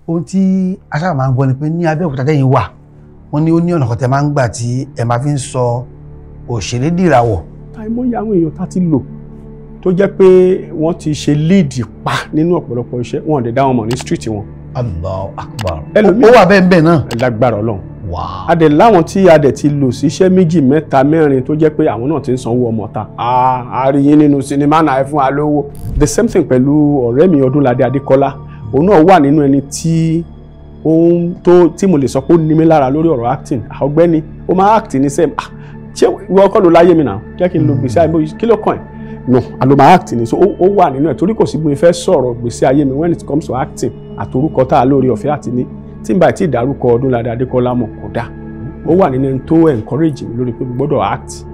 Ohun tí a sábà máa ń gbọ́ ni pé ní Abẹ́òkúta tẹ́yìn wà, wọ́n ní ó ní ọ̀nà kan tẹ́ máa ń gbà tí ẹ máa fi ń sọ òṣèré dìràwọ̀. Àìmọye àwọn èèyàn tá ti lò tó jẹ́ pé wọ́n ti ṣe lead pa nínú ọ̀pọ̀lọpọ̀ iṣẹ́, wọn ò dẹ̀ dá wọn mọ̀ ní street wọn. Allahu Akbar. Ẹlòmíì ó wà bẹ́ẹ̀ bẹ́ẹ̀ náà. Lágbára Ọlọ́run. Wow. A dẹ̀ láwọn tí a dẹ̀ ti lò síṣẹ́ méjì, mẹ́ta, mẹ́rin tó jẹ́ pé àwọn náà ti ń sanwó ọmọ ta. A rí yín nínú sinimá náà, ẹ fún wa lówó. The same thing pẹ̀lú ọ̀rẹ́ mi Ọdúnládé Adékọ́lá, òun náà wà nínú ẹni tí òun tó tí mo lè sọ pé ó ní mi lára lórí ọ̀rọ̀ acting. Ọ̀gbẹ́ni ó máa act ní same, ṣé ìwọ kọ́ ló láyé mi náà, jẹ́ kí n lo gbèsè ayé, kí ló kàn ẹ́? No, àlọ́ máa act ni. So ó wà nínú ẹ̀ torí kò sí bí mo fẹ́ sọ̀rọ̀ gbèsè ayé mi when it comes to acting àtorúkọ tá a lórí ọ̀fẹ́ àti ní tí n bá ti dárúkọ Ọdúnládé Adékọ́lá mọ̀ kó dáa. Ó wà nínú ẹni tó encourage mi lórí pé mo gbọ́dọ̀ act.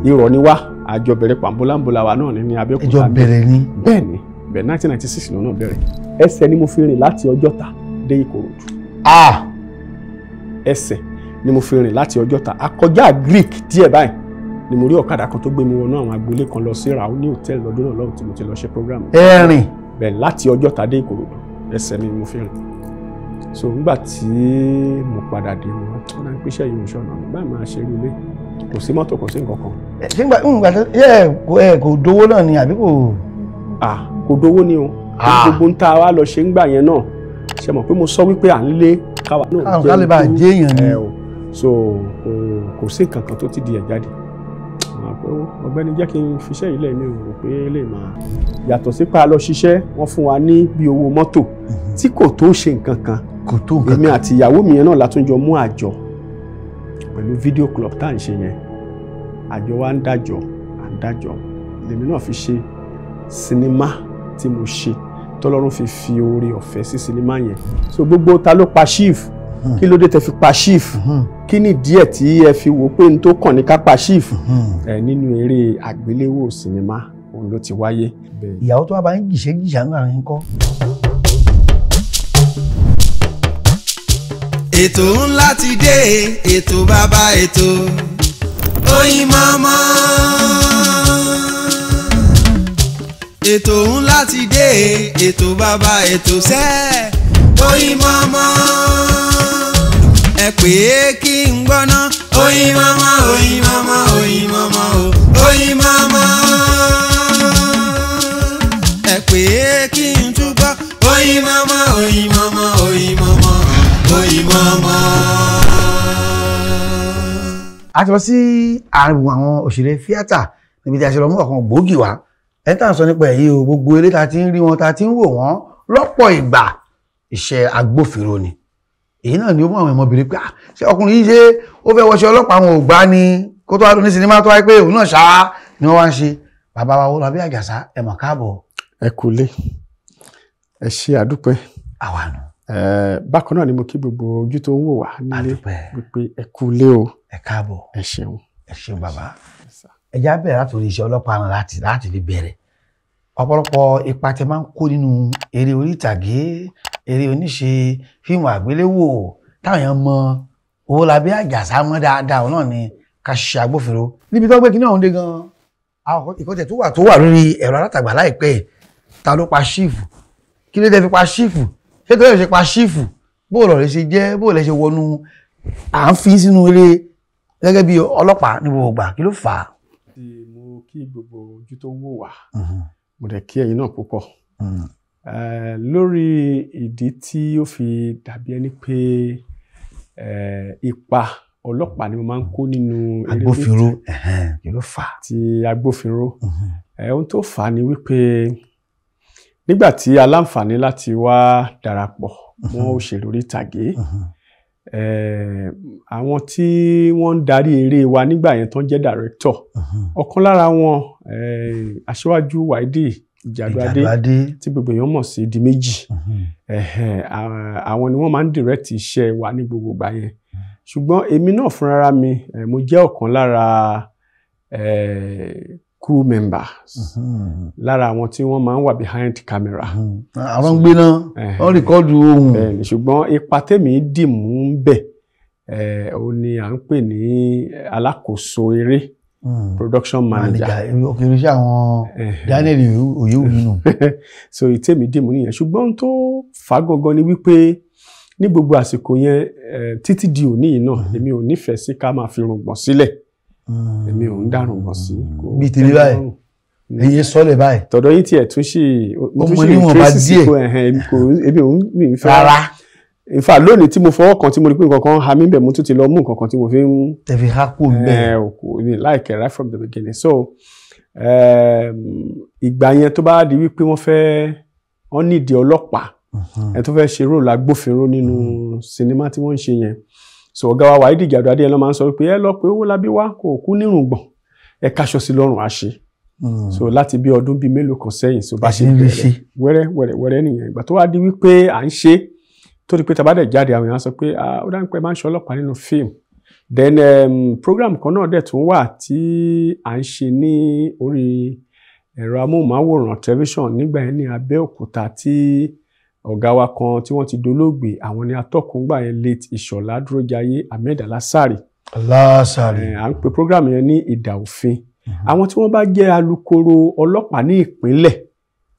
Irọ́ ni wá, àjọ bẹ̀rẹ̀ pàmbólámbólà wa náà ní Abẹ́òkúta. Ẹjọ́ bẹ̀rẹ̀ ni. Bẹ́ẹ̀ ni, bẹ́ẹ̀ 1996 ló náà bẹ̀rẹ̀. Ẹsẹ̀ ni mo fi rìn láti Ọjọ́ta dé Ìkòròdú. Ẹsẹ̀ ni mo fi rìn láti Ọjọ́ta. Akọjá Greek díẹ̀ báyìí ni mo rí ọ̀kadà kan tó gbé mi wọnú àwọn agboolé kan lọ sí Raoni Hotel lọ́dún náà lọ́hùn tí mo ti lọ ṣe program. Ẹ̀rìn. Bẹ́ẹ̀ láti Ọjọ́ta dé Ìkòròdú, ẹsẹ̀ mi mo fi rìn. So nígbà tí mo padà dé, mo wọ́n náà ń pèsè yìí oṣù ọ̀nà mi báyìí máa ṣe irú ilé, kò sí mọ́tò, kò sí nǹkan kan. Ṣé ngbà ẹ kò dowó náà ni àbí kò. Kò dowó ni o. Gbogbo ń ta wa lọ ṣe ń gbà yẹn náà, ṣe mọ̀ pé mo sọ wípé à ń lé káwa náà jẹ́ ká lè bá jẹ́ èèyàn ni. So kò sí nǹkan kan tó ti di ẹ̀ jáde. Ọ̀gbẹ́ni jẹ́ kí n fiṣẹ́ yìí lẹ̀, mi ò rò pé lè máa yàtọ̀ sí pa lọ ṣiṣẹ́. Wọ́n fún wa ní bí owó mọ́tò tí kò tó ṣe nǹkan kan. Kò tó nǹkan kan. Èmi àti ìyàwó mi yẹn náà la tún jọ mú àjọ pẹ̀lú video club tá à ń ṣe yẹn. Àjọ wa ń dájọ́, à ń dájọ́. Lèmi náà fi ṣe sinimá tí mo ṣe, tọ́lọ́run fi oore ọ̀fẹ́ sí sinimá yẹn. So gbogbo ta ló pa chief, kí ló dé tẹ fi pa chief, kí ni díẹ̀ tí ẹ fi wò pé n tó kàn ní ká pa chief, nínú eré àgbéléwò sinimá òun ló ti wáyé. Ìyàwó tó wá bá ń jìṣẹ́ jìṣà ń rà ń kọ́. Ètò ńlá ti dé, ètò bàbá ètò Oyinmomo. Ètò ńlá ti dé, ètò bàbá ètò sẹ́ Oyinmomo. Ẹ pè é kí n gbọ́ná Oyinmomo, Oyinmomo, Oyinmomo o, Oyinmomo. Ẹ pè é kí n túbọ̀ Oyinmomo, Oyinmomo, Oyinmomo, Oyinmomo. A ti lọ sí àárín gbogbo àwọn òṣèré fíátà níbi tí a ṣe lọ mú ọ̀kan gbòógì wá. Ẹni tá à ń sọ nípa èyí o, gbogbo eré ta ti ń rí wọn, ta ti ń wò wọ́n lọ́pọ̀ ìgbà, iṣẹ́ agbófinró ni. Èyí náà ni ó mú àwọn ọmọbìnrin pé ṣé ọkùnrin yìí ṣe ó fẹ́ wọṣọ ọlọ́pàá, àwọn ò gbá ni kó tó wá lọ ní sinimá tó wáyé pé òun náà ṣáá ni wọ́n wá ń ṣe. Bàbá wa Owólabí Àjàsá, ẹ mọ̀ káàbọ̀. Ẹ kúlé, ẹ ṣe àdúpẹ́. Àwa nù. Bákan náà ni mo kí gbogbo ojú tó ń wò wá nílé wípé ẹ kúlé o. Ẹ káàbọ̀. Ẹ ṣeun. Ẹ ṣeun bàbá. Ẹ já bẹ̀rẹ̀ láti orí iṣẹ́ ọlọ́pàá náà láti fi bẹ̀rẹ̀. Ọ̀pọ̀lọpọ̀ ipa tẹ máa ń kó nínú eré orí ìtàgé, eré oníṣe, fíìmù àgbéléwò táwọn èèyàn mọ Owólabí Àjàsá mọ́ dáadáa, òun náà ni ká ṣiṣẹ́ agbófinró. Níbi tó gbé kí náà ń dé gan-an, àwọn ìkọ́tẹ̀ tó wà lórí ẹ̀rọ alátagbà láìpẹ́, ta ló pa ṣífù, kí ló dé fi pa ṣífù, ṣé tó lè ṣe pa ṣífù, bó lọ̀rẹ́ ṣe jẹ́, bó lè ṣe wọnú à ń fi sínú eré gẹ́gẹ́ bí ọlọ́pàá ní gbogbo ìgbà, kí ló fà á? Mo kí gbogbo ojú tó ń wò wá, mo dẹ̀ kí ẹ̀yin náà púpọ̀. Lórí ìdí tí ó fi dàbí ẹni pé ipa ọlọ́pàá ni mo máa ń kó nínú eré agbófinró, kí ló fà á? Ti agbófinró, ohun tó fà á ni wípé nígbà tí aláǹfààní láti wá darapọ̀ mọ́ òṣèré orí ìtàgé, àwọn tí wọ́n ń darí eré wa nígbà yẹn tán jẹ́ director, ọ̀kan lára wọn Aṣíwájú Wáídì Ìjàdùadé tí gbogbo èèyàn mọ̀ sí Di Méjì, àwọn ni wọ́n máa ń direct iṣẹ́ wa ní gbogbo ìgbà yẹn. Ṣùgbọ́n èmi náà fúnra mi, mo jẹ́ ọ̀kan lára crew members, lára àwọn tí wọ́n máa ń wà behind camera. Àwọn ń gbéná, wọ́n rìkọ́dù ohùn. Ṣùgbọ́n ipa tèmi dì mú ń bẹ̀, òun ni à ń pè ní alákòóso eré. Production manager. Òkè iṣẹ́ àwọn Daniel Oyewumi nù. So ìtẹ́mi dìmú nìyẹn, ṣùgbọ́n tó fà á gangan ni wípé ní gbogbo àsìkò yẹn, títí di òní yìí náà, èmi ò nífẹ̀ẹ́ sí ká máa fi irùngbọ̀n sílẹ̀. Èmi ò ń dárùngbọ̀n sí. Bíi tèmi báyìí, èyí sọ́lẹ̀ báyìí. Tọ̀dọ̀ yín tiẹ̀ tún ṣì mo tún mọ ṣì níwọ̀nba tracy sí díẹ̀. kò ẹ̀hẹ̀n, èmi ò ń mi ń fẹ́ Rárá. In fact, lónìí tí mo fọwọ́ kan tí mo rí pé nǹkan kan ha mí bẹ̀, mo tún ti lọ mú nǹkan kan tí mo fi ń Tẹ̀fi há kó ń bẹ̀. Kò ní like it right from the beginning. So ìgbà yẹn, tó bá di wípé wọ́n fẹ́, wọ́n nídìí ọlọ́pàá, ẹni tó fẹ́ ṣe role agbófinró nínú sinimá tí wọ́n ń ṣe yẹn, so ọ̀gá wa Wáídì Gàdú Adéyẹlọ máa ń sọ wípé ẹ lọ pé Owólabí wá, kò kú nírùngbọ̀n, ẹ káṣọ sí lọ́rùn, á ṣe. So láti bí ọdún bíi mélòó kan sẹ́yìn, so bá Ẹ ṣe ṣe ń rí bẹ̀rẹ̀ ṣe. wẹ́rẹ́ wẹ́rẹ́ wẹ́rẹ́ nìyẹn. Ìgbà tó wá di wípé à ń ṣe, tó di pé tá bá dẹ̀ jáde, àwọn èèyàn sọ pé, "Ah, ó dáhùn pé máa ń ṣe ọlọ́pàá nínú fíìmù." Then program kan náà dẹ̀ tún wà tí à ń ṣe ní orí ẹ̀rọ amóhùnmáwòrán, tẹlifíṣàn nígbà yẹn ní Abẹ́òkúta, tí ọ̀gá wa kan tí wọ́n ti dolóògbé, àwọn ni atọ́kùn gbà yẹn, late Ìṣọ̀lá Dúrójayé Ahmed Alasari. Alasari. À ń pe program yẹn ní Ìdà Òfin. Àwọn tí wọ́n bá jẹ́ alukoro ọlọ́pàá ní ìpínlẹ̀,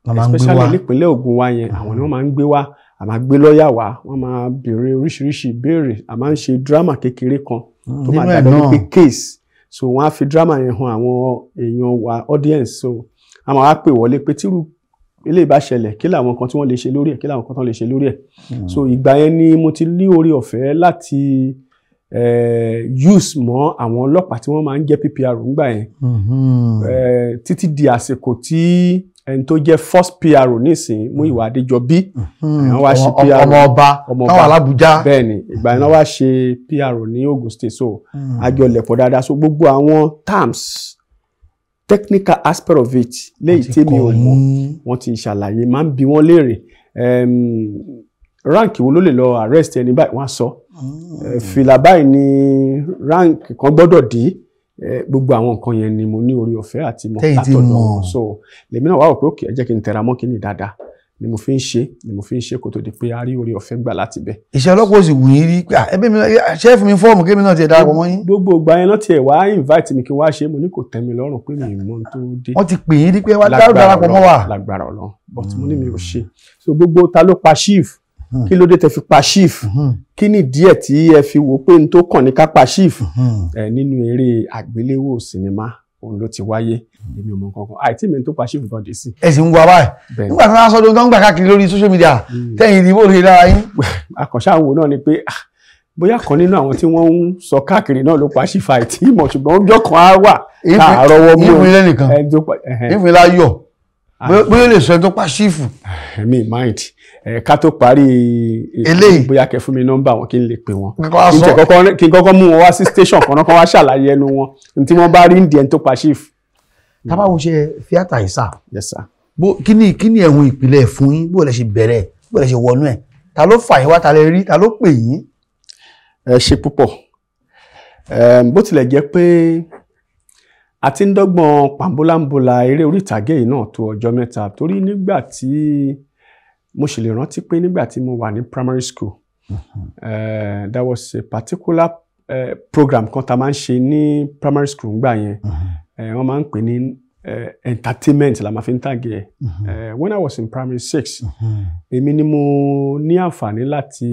wọ́n máa ń gbé especially wá. nípínlẹ̀ Ògùn wa yẹn, àwọn ni wọ́n máa ń gbé wá. A máa gbé lọ́ọ̀yà wá, wọ́n máa béèrè oríṣiríṣi ìbéèrè. A máa ń ṣe drama kékeré kan tó máa Nínú ẹ̀ dàbí náà. pé case. So wọ́n á fi drama yẹn hàn àwọn èèyàn wa, audience. So a máa wá pè wọlé pé tírú eléyìí bá ṣẹlẹ̀, kí làwọn kan tí wọ́n lè ṣe lórí ẹ̀, kí làwọn kan tó lè ṣe lórí ẹ̀. So ìgbà yẹn ni mo ti ní oore ọ̀fẹ́ láti use mọ́ àwọn ọlọ́pàá tí wọ́n máa ń jẹ́ PPR ńgbà yẹn, títí di àsìkò tí ẹni tó jẹ́ first PRO nísìnyí, Múyìwá Adéjọbí, àwọn wá ṣe PR. Ọmọ ọba. Ọmọ ọba. Táwọn alábùjá. Bẹ́ẹ̀ ni, ìgbà yẹn wọ́n wá ṣe PRO ní Ogun State. So àjọ lẹ̀pọ̀ dáadáa. So gbogbo àwọn terms, technical aspect of it, léyìí tí mi ò mọ̀, wọ́n ti ṣàlàyé. Máa ń bi wọ́n léèrè, rank wo ló lè lọ arrest ẹni báyìí, wọ́n á sọ. Fìlà báyìí ni rank kan gbọ́dọ̀ dé. Gbogbo àwọn nǹkan yẹn ni mo ní orí ọ̀fẹ́ àti mọ̀ Tẹ́yìn ti látọ̀dọ̀ mọ̀. wọn. So lèmi náà wá wò pé okay, ẹ jẹ́ kí n tẹra mọ́ kíní dáadáa ni mo fi ń ṣe, ni mo fi ń ṣe kó tó di pé a rí orí ọ̀fẹ́ gbà láti bẹ̀. Iṣẹ́ ọlọ́pàá ò sì wù yín rí pé, ah, ẹbí mi ṣé ẹ fún mi fọ́ọ̀mù kémi náà ti darapọ̀ mọ́ yín? Gbogbo ìgbà yẹn náà tiẹ̀ wá invite mi kí n wá ṣe, mo ní kò tẹ́ mi lọ́rùn, pé mi ì mọ ohun tó dé. Wọ́n ti pè yín rí pé wá darapọ̀ mọ́ wa? Lágbára Ọlọ́run, but mo ní mi ò ṣe. So gbogbo ta ló pa chief, kí ló dé tẹ́ fi pa chief, kí ni díẹ̀ tí ẹ fi wò pé n tó kàn ní ká pa chief, ẹ nínú eré àgbéléwò sinimá òun ló ti wáyé. Èmi ò mọ nǹkan kan, àìtí mi tó pa chief gan dé sí. Ẹ sì ń wá báyìí. Bẹ́ẹ̀ ni. Nígbà tí wọ́n á sọ́dún tó ń gbà káàkiri lórí social media, tẹ́yìn ìdìbò lè dára yín. Akànṣe àwò náà ni pé, ah, bóyá kan nínú àwọn tí wọ́n ń sọ káàkiri náà ló pa chief, àìtí mọ̀, ṣùgbọ́n ọjọ́ kan á wà tá a rọwọ́ mú Ìfún ilé nìkan. ẹni tó pa ẹhẹn. Ìfún ilé ayọ̀, bóyá ó lè sọ ẹni tó pa chief. Mi mind ẹ, ká tó parí ètò, Eléyìí. bóyá kẹ́ fún mi nọ́mbà wọn kí n lè pè wọ́n. Kọ́kọ́ wá Kí n sọ. tẹ̀ kọ́kọ́, kí n kọ́kọ́ mú wọn wá sí station kan náà, kán wá ṣàlàyé ẹnu wọn ní tí wọ́n bá rí ndí ẹni tó pa chief. Tábà wo ṣe fíátà yìí sà, Yes sir. bó kí ni ẹ̀hún ìpìlẹ̀ fún yín? Bó lẹ ṣe bẹ̀rẹ̀? Bó lẹ ṣe wọnú ẹ̀? Ta ló fà yín wá? Ta lẹ rí? Ta ló pè yín? Ẹ ṣe púpọ̀. Bó tilẹ̀ jẹ́ pé a ti ń dọ́gbọ́n pàmbóláńbólà eré orí ìtàgé yìí náà tó ọjọ́ mẹ́ta, torí nígbà tí mo sì lè rántí pé nígbà tí mo wà ní primary school, there was a particular program kan tá a máa ń ṣe ní primary school ńgbà yẹn. Wọ́n máa ń pè ní entertainment la máa fi ń tàgé ẹ̀. When I was in primary six, èmi ni mo ní àǹfààní láti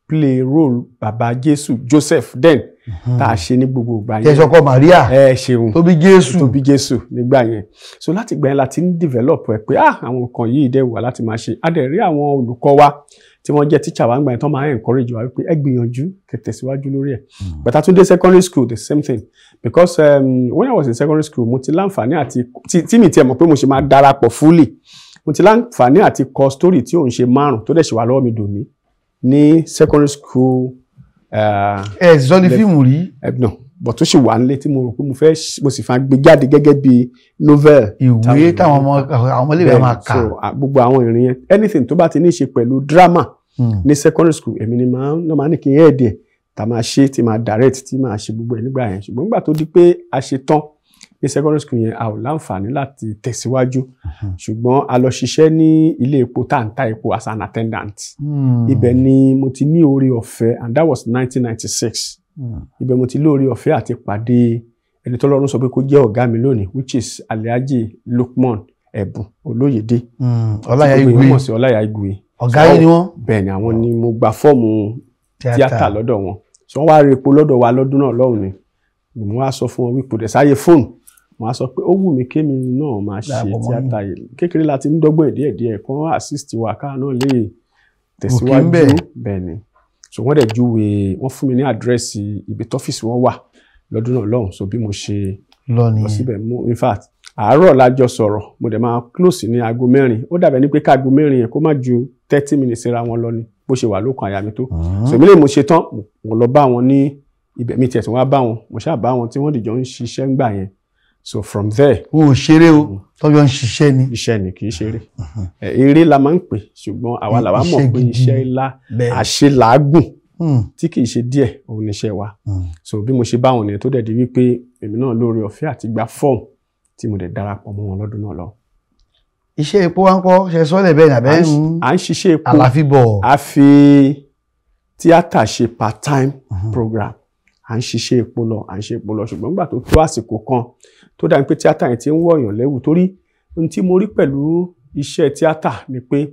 play role bàbá Jésù, Joseph then, tá a ṣe ní gbogbo ìgbà yẹn. Tẹ̀sọ̀kọ Maria. Ẹ ṣeun. Tó bí Jésù. Tó bí Jésù nígbà yẹn. So láti ìgbà yẹn la ti ń develop ẹ pé, ah, àwọn nǹkan yìí dẹ̀ wà láti máa ṣe. A dẹ̀ rí àwọn olùkọ́ wa tí wọ́n jẹ́ teacher wa nígbà yẹn tó máa ń encourage wa wípé ẹ gbìyànjú kẹ́ tẹ̀síwájú lórí ẹ̀. But a tún dé secondary school, the same thing, because when I was in secondary school, mo ti láǹfààní àti tí mi tiẹ̀ mọ̀ pé mo ṣe máa darapọ̀ fully, mo ti láǹfààní àti kọ story tí òun ṣe márùn tó dẹ̀ ṣe wà lọ́wọ́ mi dòní ní secondary school. Ẹ sì sọ ní fíìmù rí? No, but tó sì wà nílé tí mo rò pé mo fẹ́ mo sì fa gbé jáde gẹ́gẹ́ bí novel. Ìwé táwọn ọmọ, àwọn ọmọléèwé máa kà. So gbogbo àwọn ìrìn yẹn, anything tó bá ti ní í ṣe pẹ̀lú drama ní secondary school, èmi ni màá náà máa ní kí n head ẹ̀, tá máa ṣe, tí máa direct, tí máa ṣe gbogbo ẹ̀ nígbà yẹn. Ṣùgbọ́n nígbà tó di pé a ṣe tán ní secondary school yẹn, a ò láǹfààní láti tẹ̀síwájú, ṣùgbọ́n a lọ ṣiṣẹ́ ní ilé epo tá à ń ta epo as an attendant. Ibẹ̀ ni mo ti ní oore ọ̀fẹ́, and that was 1996. Ibẹ̀ mo ti lóore ọ̀fẹ́ àti pàdé ẹni tọ́lọ́run sọ pé kó jẹ́ ọ̀gá mi lónìí, which is Alhaji Lukman Ẹ̀bùn Olóyèdé. Ọláyà Igwe. Mọ̀ sí Ọláyà Igwe. Ọ̀gá yìí ni wọ́n. Bẹ́ẹ̀ ni, àwọn ni mo gba fọ́ọ̀mù tíátà lọ́dọ̀ wọn. So wọ́n wá rí epo lọ́dọ̀ wa lọ́dún náà lọ́hùn ni mo wá sọ fún wọn wípé dẹ̀ sáyé fóònù, mo wá sọ pé ó wù mí kémi náà máa ṣe tíátà yìí. Kékeré la ti ń dọ́gbọ́n díẹ̀ díẹ̀ kán assist wa ká náà lè tẹ̀síwájú. Bẹ́ẹ̀ ni, so wọ́n dẹ̀ júwe, wọ́n fún mi ní àdírẹ́sì ibi tọ́fíìsì wọn wà lọ́dún náà lọ́hùn. So bí mo ṣe lọ síbẹ̀, mo in fact àárọ̀ la jọ sọ̀rọ̀, mo dẹ̀ máa close ní aago 4. Ó dàbẹ̀ ní pé káago 4 yẹn kó má ju 30 minutes síra wọn lọ ni, bó ṣe wà lókàn àyà mi tó. So èmi lè mo ṣe tán, mo lọ bá wọn ní ibẹ̀, mi tiẹ̀ tí wọ́n á bá wọn, mo ṣáà bá wọn tí wọ́n dìjọ ń ṣiṣẹ́ ńgbà yẹn. So from there. O ò ṣeré o, tọ́jọ́ ń ṣiṣẹ́ ni. Iṣẹ́ ni, kì í ṣeré. Eré la máa ń pè, ṣùgbọ́n àwa làwa mọ̀ pé iṣẹ́ ńlá àṣelàágùn tí kì í ṣe díẹ̀ òun níṣẹ́ wa. So bí mo ṣe bá wọn nìyẹn, tó dẹ̀ di wípé èmi náà lóore ọ̀fẹ́ àti gba fọ́ọ̀mù tí mo dẹ̀ darapọ̀ mọ́ wọn lọ́dún náà lọ. Iṣẹ́ epo wa ń kọ́ ṣe sọ́lẹ̀ bẹ́ẹ̀ ni àbẹ́ ń. À ń ṣiṣẹ́ epo. Àlàfíbọ̀. A fi tíátà ṣe part time program. À ń ṣiṣẹ́ epo lọ, à ń ṣe epo lọ, ṣùgbọ́n nígbà tó tó àsìkò kan tó dà ní pé tíátà yẹn ti ń wọ̀yàn lẹ́wù, torí ohun tí mo rí pẹ̀lú iṣẹ́ tíátà ni pé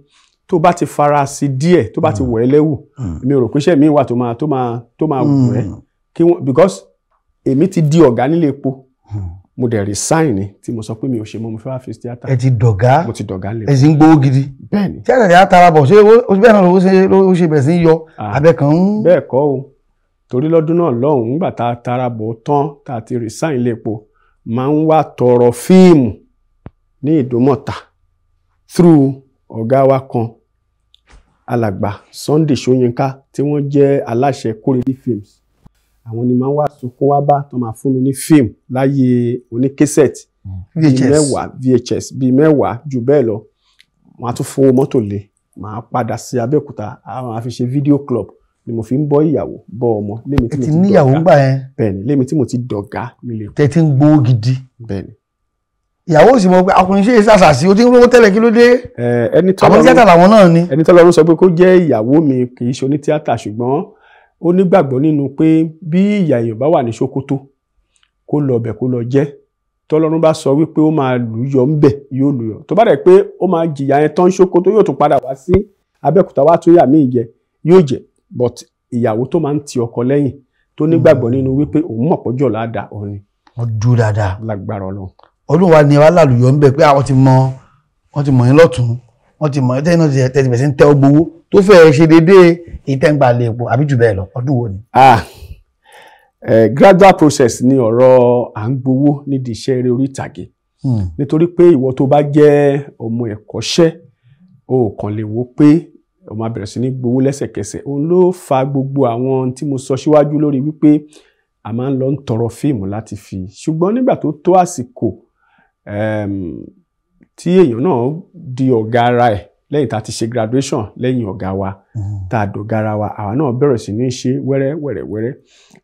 tó bá ti fara sí díẹ̀, tó bá ti wọ̀ ẹ́ lẹ́wù, èmi ò rò pé iṣẹ́ mi wà tó máa wù ẹ́ kí wọ́n, because èmi ti di ọ̀gá nílé epo, mo dẹ̀ resign ni tí mo sọ pé mi ò ṣe mọ́, mo fẹ́ wá fi tíátà. Ẹ ti dọ̀gá. Mo ti dọ̀gá nílé. Ẹ sì ń gbowó gidi. Bẹ́ẹ̀ni. Tíátà yà á tara bọ̀, ṣé bẹ́ẹ̀ náà ló ṣe bẹ̀rẹ̀ sí í yọ abẹ́ kan ń. Bẹ́ẹ̀ kọ́ o, torí lọ́dún náà lọ́hùn-ún nígbà tá a tara bọ̀ tán, tá a ti resign ilé epo, máa ń wá tọrọ fíìmù ní Ìdúmọ̀tà through ọ̀gá wa kan, alàgbà Sunday Ṣóyínká, tí wọ́n jẹ́ aláṣẹ Kórèdé Films. Àwọn ni máa ń wá sunkún wá bá tó máa fún mi ní fíìmù láyé oníkésẹ̀tì bíi 10 VHS bíi 10 jù bẹ́ẹ̀ lọ. Wọ́n á tún fowó mọ́tò lé, màá padà sí Abẹ́òkúta, àwọn àfi ṣe video club ni mo fi ń bọ́ ìyàwó bọ́ ọmọ. Lémi tí mo ti níyàwó ńgbà yẹn. Bẹ́ẹ̀ni, lémi tí mo ti dọ̀gá nílé. Tẹ ti ń gbowó gidi. Bẹ́ẹ̀ni. Ìyàwó sì mọ̀ pé ọkùnrin ṣe é ṣàṣàṣì, ó ti ń rówó tẹ́lẹ̀, kí ló dé? Àwọn tíátà làwọn náà ni. Ẹni tọ́lọ́run sọ pé kó jẹ́ ìyàwó mi kì í ṣe onítíátà, ṣùgbọ́n ó nígbàgbọ́ nínú pé bí ìyà èèyàn bá wà ní ṣòkòtò kó lọ bẹ̀ kó lọ jẹ́. Tọ́lọ́run bá sọ wípé ó máa lù yọ ńbẹ̀, yóò lù yọ. Tó bá dẹ̀ pé ó máa jìyà yẹn tán ṣòkòtò, yóò tún padà wá sí Abẹ́òkúta wá tún yà míì jẹ, yóò jẹ. But ìyàwó tó máa ń ti ọkọ lẹ́yìn, tó nígbàgbọ́ nínú wípé òun mọ̀ pọ́jọ́ ládàá òun ni. Wọ́n dúró dáadáa. Lágbára Ọlọ́run. Ọdún wa ni wàá lálùyọ ń bẹ pé àwọn ti mọ, wọ́n ti mọ̀ yín lọ́tún, wọ́n ti mọ̀ tẹ́yìn náà ti tẹ́tí bẹ̀rẹ̀ sí ń tẹ́ ọ gbowó tó fẹ́ẹ́ ṣe déédéé ìtẹ́ǹgbà lè po àbí jù bẹ́ẹ̀ lọ. Ọdún wo ni. Gradual process ni ọ̀rọ̀ à ń gbowó nídìí iṣẹ́ eré orí ìtàgé. Nítorí pé ìwọ tó bá jẹ́ ọmọ ẹ̀kọ́ṣẹ́, o kàn lè wo pé ó máa bẹ̀rẹ̀ sí ní gbowó lẹ́sẹ̀kẹsẹ̀. Òun ló fa gbogbo àwọn tí mo sọ síwájú lórí wípé a máa ń lọ ń tọrọ fíìmù láti fi. Ṣùgbọ́n nígbà tó tó àsìkò tí èèyàn náà di ọ̀gá ara ẹ̀ lẹ́yìn tá a ti ṣe graduation lẹ́yìn ọ̀gá wa, tá a dọ̀gá ara wa, àwa náà bẹ̀rẹ̀ sí ní ṣe wẹ́rẹ́ wẹ́rẹ́ wẹ́rẹ́.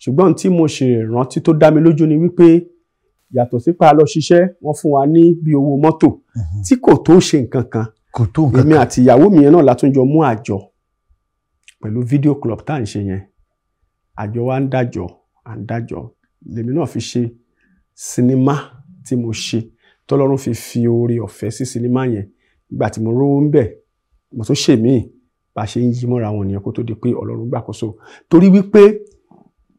Ṣùgbọ́n tí mo ṣe rántí tó dá mi lójú ni wípé yàtọ̀ sípa lọ ṣiṣẹ́, wọ́n fún wa ní bí owó mọ́tò tí kò tó ṣe nǹkan kan. Èmi àti ìyàwó mi yẹn náà la tún jọ mú àjọ pẹ̀lú video club tá à ń ṣe yẹn. Àjọ wa ń dájọ, à ń dájọ. Lèmi náà fi ṣe sinimá tí mo ṣe, tọ́lọ́run fi fi oore ọ̀fẹ́ sí sinimá yẹn. Ìgbà tí mo rówó ń bẹ̀, mo tún ṣe míì, bá ṣe ń yí mọ́ra wọn nìyẹn kó tó di pé Ọlọ́run gbàkóso. Torí wípé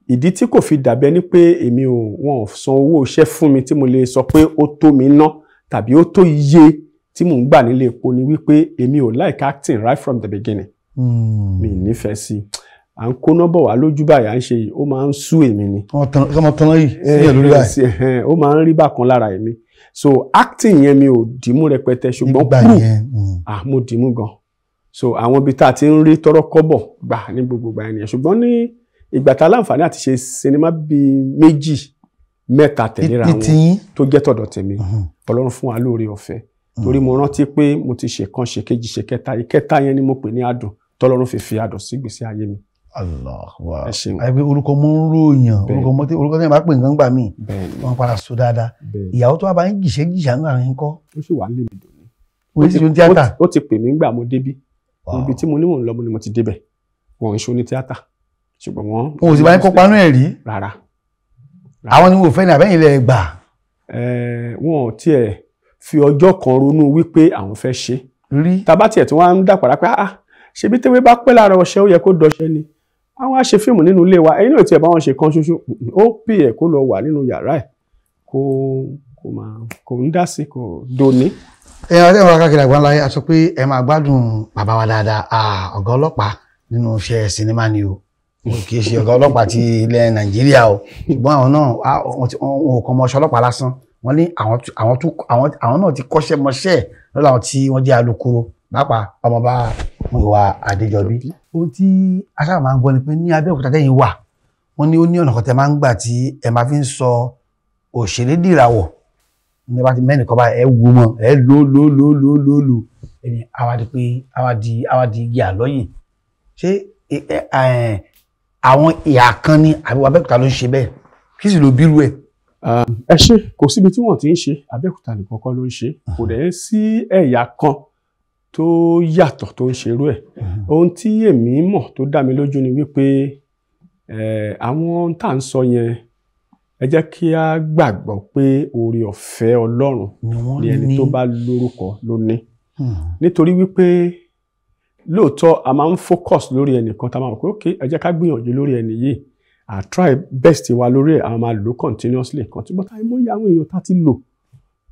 ìdí tí kò fi dàbẹ́ ni pé èmi ò, wọn ò san owó iṣẹ́ fún mi tí mo lè sọ pé ó tó mi ná tàbí ó tó iye tí mò ń gbà nílé epo ni wípé èmi ò like acting right from the beginning. Mi nífẹ̀ẹ́ sí. À ń kóná bọ̀ wá lójú báyìí, à ń ṣe yìí, ó máa ń sú èmi ni. Ọmọ tán yìí sílẹ̀ lórí báyìí. Ó máa ń rí bákan lára èmi. So acting yẹn mi ò dìímú rẹpẹtẹ, ṣùgbọ́n kúrò mo dìímú gan. So àwọn ibi tá a ti ń rí tọ́rọ́ kọ́bọ̀ gbà ní gbogbo ìgbà yẹn nìyẹn. Ṣùgbọ́n ní ìgbà tá a láǹfààní àti ṣe sinimá bíi 2, 3 tẹ̀léra wọn tó jẹ́ tọ̀dọ̀ tèmi, Ọlọ́run fún wa lóore ọ̀fẹ́. Torí mo rántí pé mo ti ṣe kan, ṣe kejì, ṣe kẹta. Ìkẹta yẹn ni mo pè ní adùn, tọ́lọ́run fi fi adùn sí ìgbésí ayé mi. Allahu Akbar. Orúkọ mọ́ ń ròyàn, orúkọ mọ́ tí orúkọ tí wọ́n bá pè nǹkan gbà míì, wọ́n padà sọ dáadáa. Ìyàwó tó wà bá ń jìṣẹ́ jìṣà ń gbà ń kọ́. Ó sì wà ń lé mi dòní. Ó sì ṣe tíátà. Ó ti pè mí ńgbà mo débí. Ibi tí mo ní mò ń lọ mo ni mo ti débẹ̀. Wọ́n ń ṣe oní tíátà. Ṣùgbọ́n wọ́n. Wọn ò sì bá ń kópa nú ẹ̀ rí. Rárá. Àwọn ni wọn ò fẹ́ ní àbẹ́yìn lẹ gbà. Wọn ò tiẹ̀ fi ọjọ́ kan ronú wípé àwọn fẹ́ ṣe rí. Tàbá tiẹ̀ tí wọ́n á ń dàpàrà pé ah ṣebí tewé bá pẹ́ lára ọṣẹ ó yẹ kó dọṣẹ ni, àwọn á ṣe fíìmù nínú ilé wa, ẹ̀yin náà tiẹ̀ bá wọn ṣe kan ṣoṣo, ó pè ẹ̀ kó lọ wà nínú yàrá ẹ̀ kó máa kò ń dá sí kò dòní. Ẹ̀yin ọ̀rẹ́ wa káàkiri àgbáńlá yìí a sọ pé ẹ máa gbádùn bàbá wa dáadáa, ọ̀gá ọlọ́pàá nínú iṣẹ́ sinimá ni o, kì í ṣe ọ̀gá ọlọ́pàá ti ilẹ̀ Nàìjíríà o, ṣùgbọ́n àwọn náà wọn ò kàn mọṣẹ́ ọlọ́pàá lásán, wọ́n ní àwọn náà ti kọ́ṣẹ́ mọṣẹ́ lọ́dọ̀ àwọn tí wọ́n jẹ́ alukoro, pàápàá ọmọọba Múyìwá Adéjọbí. Ohun tí a sábà máa ń gbọ́ ni pé ní Abẹ́òkúta tẹ́yìn wà, wọ́n ní ó ní ọ̀nà kan tẹ́ máa ń gbà tí ẹ máa fi ń sọ òṣèré dìràwọ̀, ní bá ti mẹ́rin kan báyìí ẹ wù mọ́ ẹ lò lò lò lò lò lò ẹni àwa di pé àwa di igi àlọ́yè. Ṣé àwọn ìhà kan ní àbí Abẹ́òkúta ló ń ṣe bẹ́ẹ̀, kí sì ló bírú ẹ̀? Ẹ ṣe kò síbi tí wọ́n ti ń ṣe, Abẹ́òkúta nìkan kọ́ ló ń ṣe, kò dẹ̀ sí ẹ̀yà kan tó yàtọ̀ tó ń ṣerú ẹ̀. Ohun tí èmi mọ̀ tó dá mi lójú ni wípé àwọn tá à ń sọ yẹn, ẹ jẹ́ kí a gbàgbọ́ pé oore ọ̀fẹ́ Ọlọ́run ni ẹni tó bá lórúkọ ló ní. Nítorí wípé lóòótọ́ a máa ń focus lórí ẹnìkan tá a máa mọ̀ pé ok ẹ jẹ́ ká gbìyànjú lórí ẹni yìí, I try best wa lórí ẹ̀, a máa lò continuously. But àìmọye àwọn èèyàn tá ti lò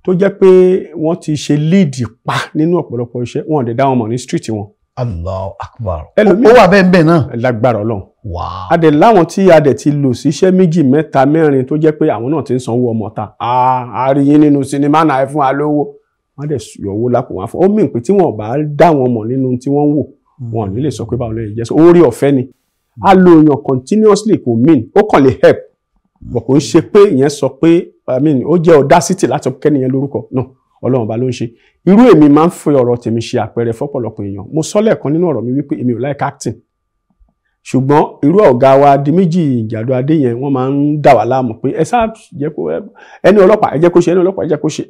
tó jẹ́ pé wọ́n ti ṣe lead pa nínú ọ̀pọ̀lọpọ̀ iṣẹ́, wọn ò dẹ̀ dá wọn mọ̀ ní street wọn. Allahu Akbar. Ó wà bẹ́ẹ̀ bẹ́ẹ̀ náà. Lágbára Ọlọ́run. Wow. A dẹ̀ láwọn tí a dẹ̀ ti lò síṣẹ́ méjì mẹ́ta mẹ́rin tó jẹ́ pé àwọn náà ti ń sanwó ọmọ ta. A rí yín nínú sinimá náà, ẹ fún wa lówó. Wọ́n dẹ̀ yọ owó lápò wọn fún. Ó mìn pé tí wọ́n bá dá wọn mọ̀ nínú tí wọ́n ń wò, wọn ò ní lè sọ pé báwo ló yẹ jẹ́. So oore ọ̀fẹ́ ni. A lo èèyàn continuously kò mean, ó kàn lè help. But kò ń ṣe pé ìyẹn sọ pé I mean ó jẹ́ audacity láti kẹ́niyẹn lórúkọ. No, Ọlọ́run bá ló ń ṣe. Irú èmi máa ń fi ọ̀rọ̀ tèmi ṣe àpẹẹrẹ fọ́pọ̀lọpọ̀ èèyàn. Mo sọ lẹ́ẹ̀kan nínú ọ̀rọ̀ mi wípé èmi ò like acting. Ṣùgbọ́n irú ọ̀gá wa di méjì Ìjàdù Adé yẹn, wọ́n máa ń dà wá láàmú pé ẹ sáà jẹ́ kó ẹni ọlọ́pàá ẹ jẹ́ kó ṣe, ẹni ọlọ́pàá ẹ jẹ́ kó ṣe.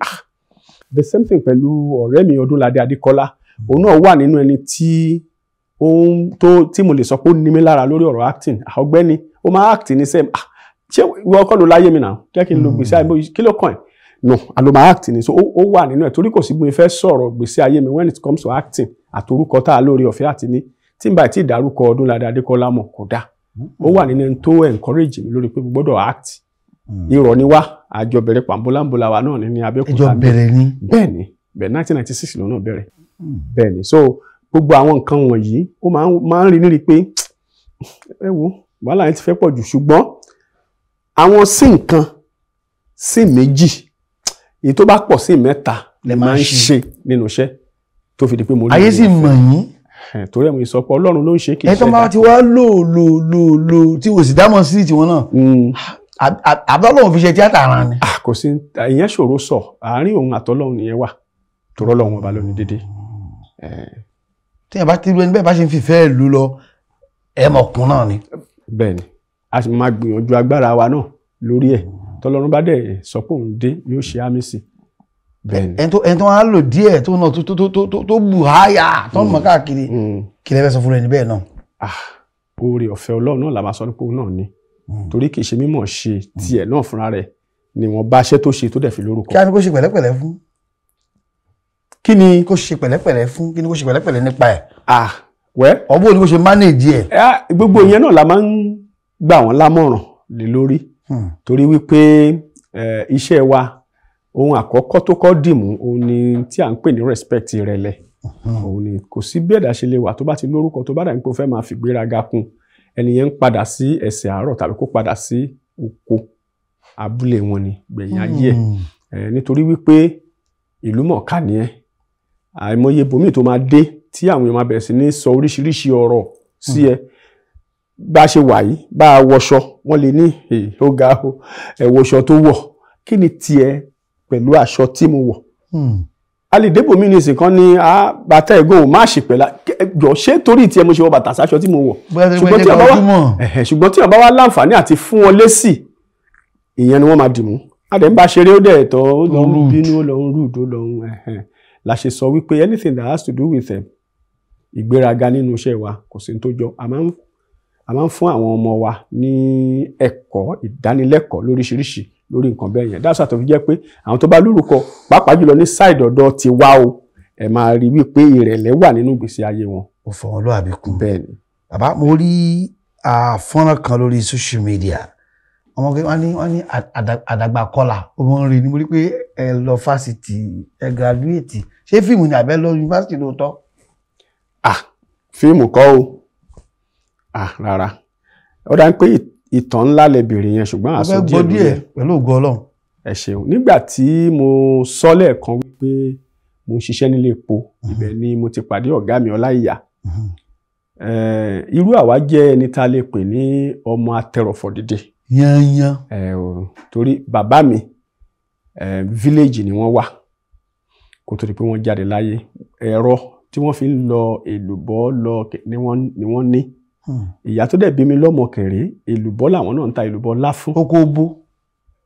The same thing pẹ̀lú ọ̀rẹ́ mi Ọdúnládé Adékọ́lá. Òun náà wà nínú ẹni tí tí mo lè sọ pé ó ní mi lára lórí ọ̀rọ̀ acting. Ọ̀gbẹ́ni ó máa act ní sẹ́m. Ṣé ìwọ kọ́ ló láyé mi náà? Jẹ́ kí n lo gbèsè ayé kí ló kàn ẹ́? No, àlọ́ máa act ni. So ó wà nínú ẹ̀ torí kò sí bí mo fẹ́ sọ̀rọ̀ gbèsè ayé mi when it comes to acting àtorúkọ tá a lórí ọ̀fẹ́ àti ní tí n bá ti dárúkọ Ọdúnládé Adékọ́lá mọ̀ kò dáa. Ó wà nínú ẹni tó encourage mi lórí pé mo gbọ́dọ̀ act. Irọ́ ni wá, àjọ bẹ̀rẹ̀ pàmbólámbólà wa náà ní Abẹ́òkúta. Ẹjọ́ bẹ̀rẹ̀ ni. Bẹ́ẹ̀ ni, bẹ́ẹ̀ 1996 lòun náà bẹ̀rẹ̀. Bẹ́ẹ̀ ni, so gbogbo àwọn nǹkan wọ̀nyí ó máa ń rí nírí pé ẹ wo wàhálà yẹn ti fẹ́ pọ̀ jù, ṣùgbọ́n àwọn sí nǹkan sí méjì èyí tó bá pọ̀ sí mẹ́ta lè máa ń ṣe nínú iṣẹ́ tó fi di pé mo rí ayé sì mọ̀ yín. Torí ẹ̀ mo sọ pé Ọlọ́run ló ń ṣe kì í ṣe. Ẹ tó máa ti wá lò lò lò lò tí kò sì dámọ̀ sí tiwọn náà, àbí Ọlọ́run fi ṣe tíátà ara ni. Kò sí, ìyẹn ṣòro sọ, àárín òun àtọlọ́run nìyẹn wà, torí Ọlọ́run ọba ló ní dédé. Téèyàn bá ti rú ẹni bẹ́ẹ̀ bá ṣe ń fìfẹ́ ìlú lọ, ẹ mọ̀ kún náà ni. Bẹ́ẹ̀ni, a sì máa gbìyànjú agbára wa náà lórí ẹ̀, tọ́lọ́run bá dẹ̀ sọ pé òun dé yóò ṣe àmì sí. Bẹ́ẹ̀ni. Ẹni tó wá lò díẹ̀ tó náà tó bù háyà tó ń mọ̀ káàkiri, kí lẹ fẹ́ sọ fún ẹni bẹ́ẹ̀ náà? Oore ọ̀fẹ́ Ọlọ́run náà la máa sọ pé òun náà ni, torí kì í ṣe mímọ̀ ṣe tiẹ̀ náà fúnra rẹ̀ ni wọ́n bá iṣẹ́ tó ṣe tó dẹ̀ fi lórúkọ. Kí á ní kó ṣe pẹ̀lẹ́pẹ̀lẹ́ fún? Kí ni kó ṣe pẹ̀lẹ́pẹ̀lẹ́ fún? Kí ni kó ṣe pẹ̀lẹ́pẹ̀lẹ́ nípa ẹ̀? Ọ̀bọ̀ ni kó ṣe manage ẹ̀. Gbogbo ìyẹn náà la máa ń gbà wọ́n lámọ̀ràn lé lórí, torí wípé iṣẹ́ wa ohun àkọ́kọ́ tó kọ́ dìmú òun ni tí à ń pè ní respect ìrẹ̀lẹ̀. Òun ni kò sí bí ẹ̀dá ṣe lè wà tó bá ti lórúkọ tó bá dà ní pé ó fẹ́ máa fìgbéraga kún, ẹni yẹn ń padà sí ẹsẹ̀ àárọ̀ tàbí kó padà sí oko abúlé wọn ni gbẹ̀yìn ayé ẹ̀, nítorí wípé ìlú mọ̀ọ́ká ni ẹ́. Àìmọye ibòmíì tó máa dé tí àwọn èèyàn máa bẹ̀rẹ̀ sí ní sọ oríṣiríṣi ọ̀rọ̀ sí ẹ. Bá a ṣe wà yìí, bá a wọṣọ, wọ́n lè ní ó ga o, ẹ wọṣọ tó wọ̀, kí ni tiẹ̀ pẹ̀lú aṣọ tí mo wọ̀? A lè débò mí ní ìsìn kan ní bàtà ẹ̀gbọ́n ò má ṣe pẹ̀lá jọ, ṣé torí tiẹ̀ mo ṣe wọ bàtà sáṣọ tí mo wọ̀? Ṣùgbọ́n tí wọ́n bá wá láǹfààní àti fún wọn lésì, ìyẹn ni wọ́n máa dìmú. A dẹ̀ ń bá ṣeré ó dẹ̀ tọ́, ó lọ ń bínú, ó lọ ń rúdò, ó lọ ń la ṣe sọ wípé anything that has to do with ìgbéraga nínú iṣẹ́ wa kò sí tó jọ. A máa ń A máa ń fún àwọn ọmọ wa ní ẹ̀kọ́ ìdánilẹ́kọ̀ọ́ lóríṣiríṣi lórí nǹkan bẹ́ẹ̀ yẹn. Dáṣà tó fi jẹ́ pé àwọn tó bá lórúkọ, pàápàá jùlọ ní side ọ̀dọ̀ ti wá o, ẹ máa rí wípé ìrẹ̀lẹ̀ wà nínú ìgbésí ayé wọn. Ó fọmọlúwàbí kún. Bẹ́ẹ̀ ni. Bàbá, mo rí fọ́nrán kan lórí social media, ọmọ pé wọ́n ní àdàgbà kọlà ó mọ̀ ń rí ni. Mo rí pé ẹ lọ fásitì, ẹ graduate. Ṣé fíìmù ni àbẹ́ lọ yunifásitì lóòótọ́? Ah, fíìmù kọ́ o. Ah, rárá. Ó dá ń pé ìtàn ńlá lẹ bèrè yẹn, ṣùgbọ́n Mo àsọ fẹ́ gbọ́ díẹ̀ lórí díẹ̀ ẹ̀. Pẹ̀lú ògo Ọlọ́run. Ẹ ṣeun. Nígbà tí mo sọ lẹ́ẹ̀kan wípé mo ń ṣiṣẹ́ nílé epo, ibẹ̀ ni mo ti pàdé ọ̀gá mi Ọláìyá. Irú àwa jẹ́ ẹni tá a lè pè ní ọmọ atẹrọ̀fọ̀ dìde. Yanyan. Torí bàbá mi, village ni wọ́n wà kó tó di pé wọ́n jáde láyé. Ẹ̀rọ tí wọ́n fi ń lọ èlùbọ́ lọ ni wọ́n ní. Ìyá tó dẹ̀ bí mi lọ́mọ kẹrẹ́, èlùbọ́ làwọn náà ń ta, èlùbọ́ láfún. Oko bó?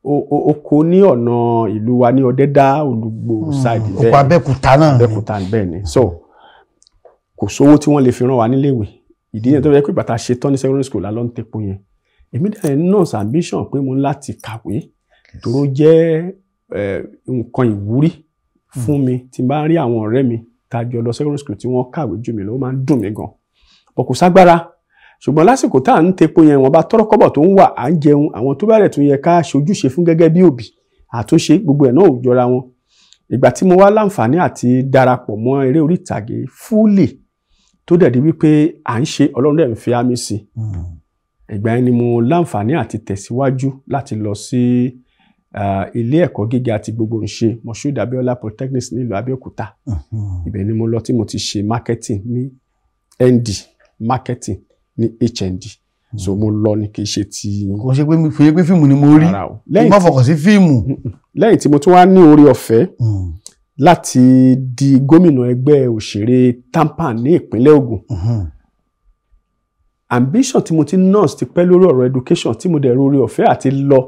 Oko ní ọ̀nà ìlú wa ní Ọ̀dẹ́dá, Olùgbò side. Oko Abẹ́òkúta náà ni. Abẹ́òkúta, bẹ́ẹ̀ ni. So kò sówó tí wọ́n lè fi rán wa níléèwé. Ìdí yẹn tó yẹ pé bàtà ṣe tán ní secondary school la lọ ń tepo yẹn. Èmi dẹ̀ nurse ambition pé mo ní láti kàwé, tòró jẹ́ nǹkan ìwúrí fún mi. Tí n bá rí àwọn ọ̀rẹ́ mi tá a jọ lọ secondary school tí wọ́n kàwé jù mí lọ, ó máa ń dùn mí gan bọ̀, kò ságbára. Ṣùgbọ́n lásìkò tá à ń tepo yẹn, wọ́n bá tọ́rọ́ kọ́bọ̀ tó ń wà, à ń jẹun. Àwọn tó bá rẹ̀ tún yẹ ká ṣojúṣe fún gẹ́gẹ́ bí òbí, àtúnṣe gbogbo ẹ̀ náà ò jọra wọn. Ìgbà tí mo wá láǹfààní àti darapọ̀ mọ́ eré orí ìtàgé fúlì, tó dẹ̀ di wípé à ń ṣe, Ọlọ́run dẹ̀ ń fi àmì sí i, ìgbà yẹn ni mo láǹfààní àti tẹ̀síwájú láti lọ sí ilé ẹ̀kọ́ gíga ti gbogbo nṣe, Moshood Abiola Polytechnic nílùú Abẹ́òkúta. Ibẹ̀ ni mo lọ tí mo ti ṣe marketing ní ND, marketing ní HND. So mo lọ ní, kì í ṣe ti Kò ṣe pé kò ṣe pé fíìmù ni mo rí. Rárá o. Lẹ́yìn má fọkàn sí fíìmù. Lẹ́yìn tí mo tún wá ní oore ọ̀fẹ́ láti di gómìnà ẹgbẹ́ òṣèré TAMPAN ní ìpínlẹ̀ Ògùn, ambition tí mo ti nurse ti pẹ́ lórí ọ̀rọ̀ education, tí mo dẹ̀ rí oore ọ̀fẹ́ àti lọ.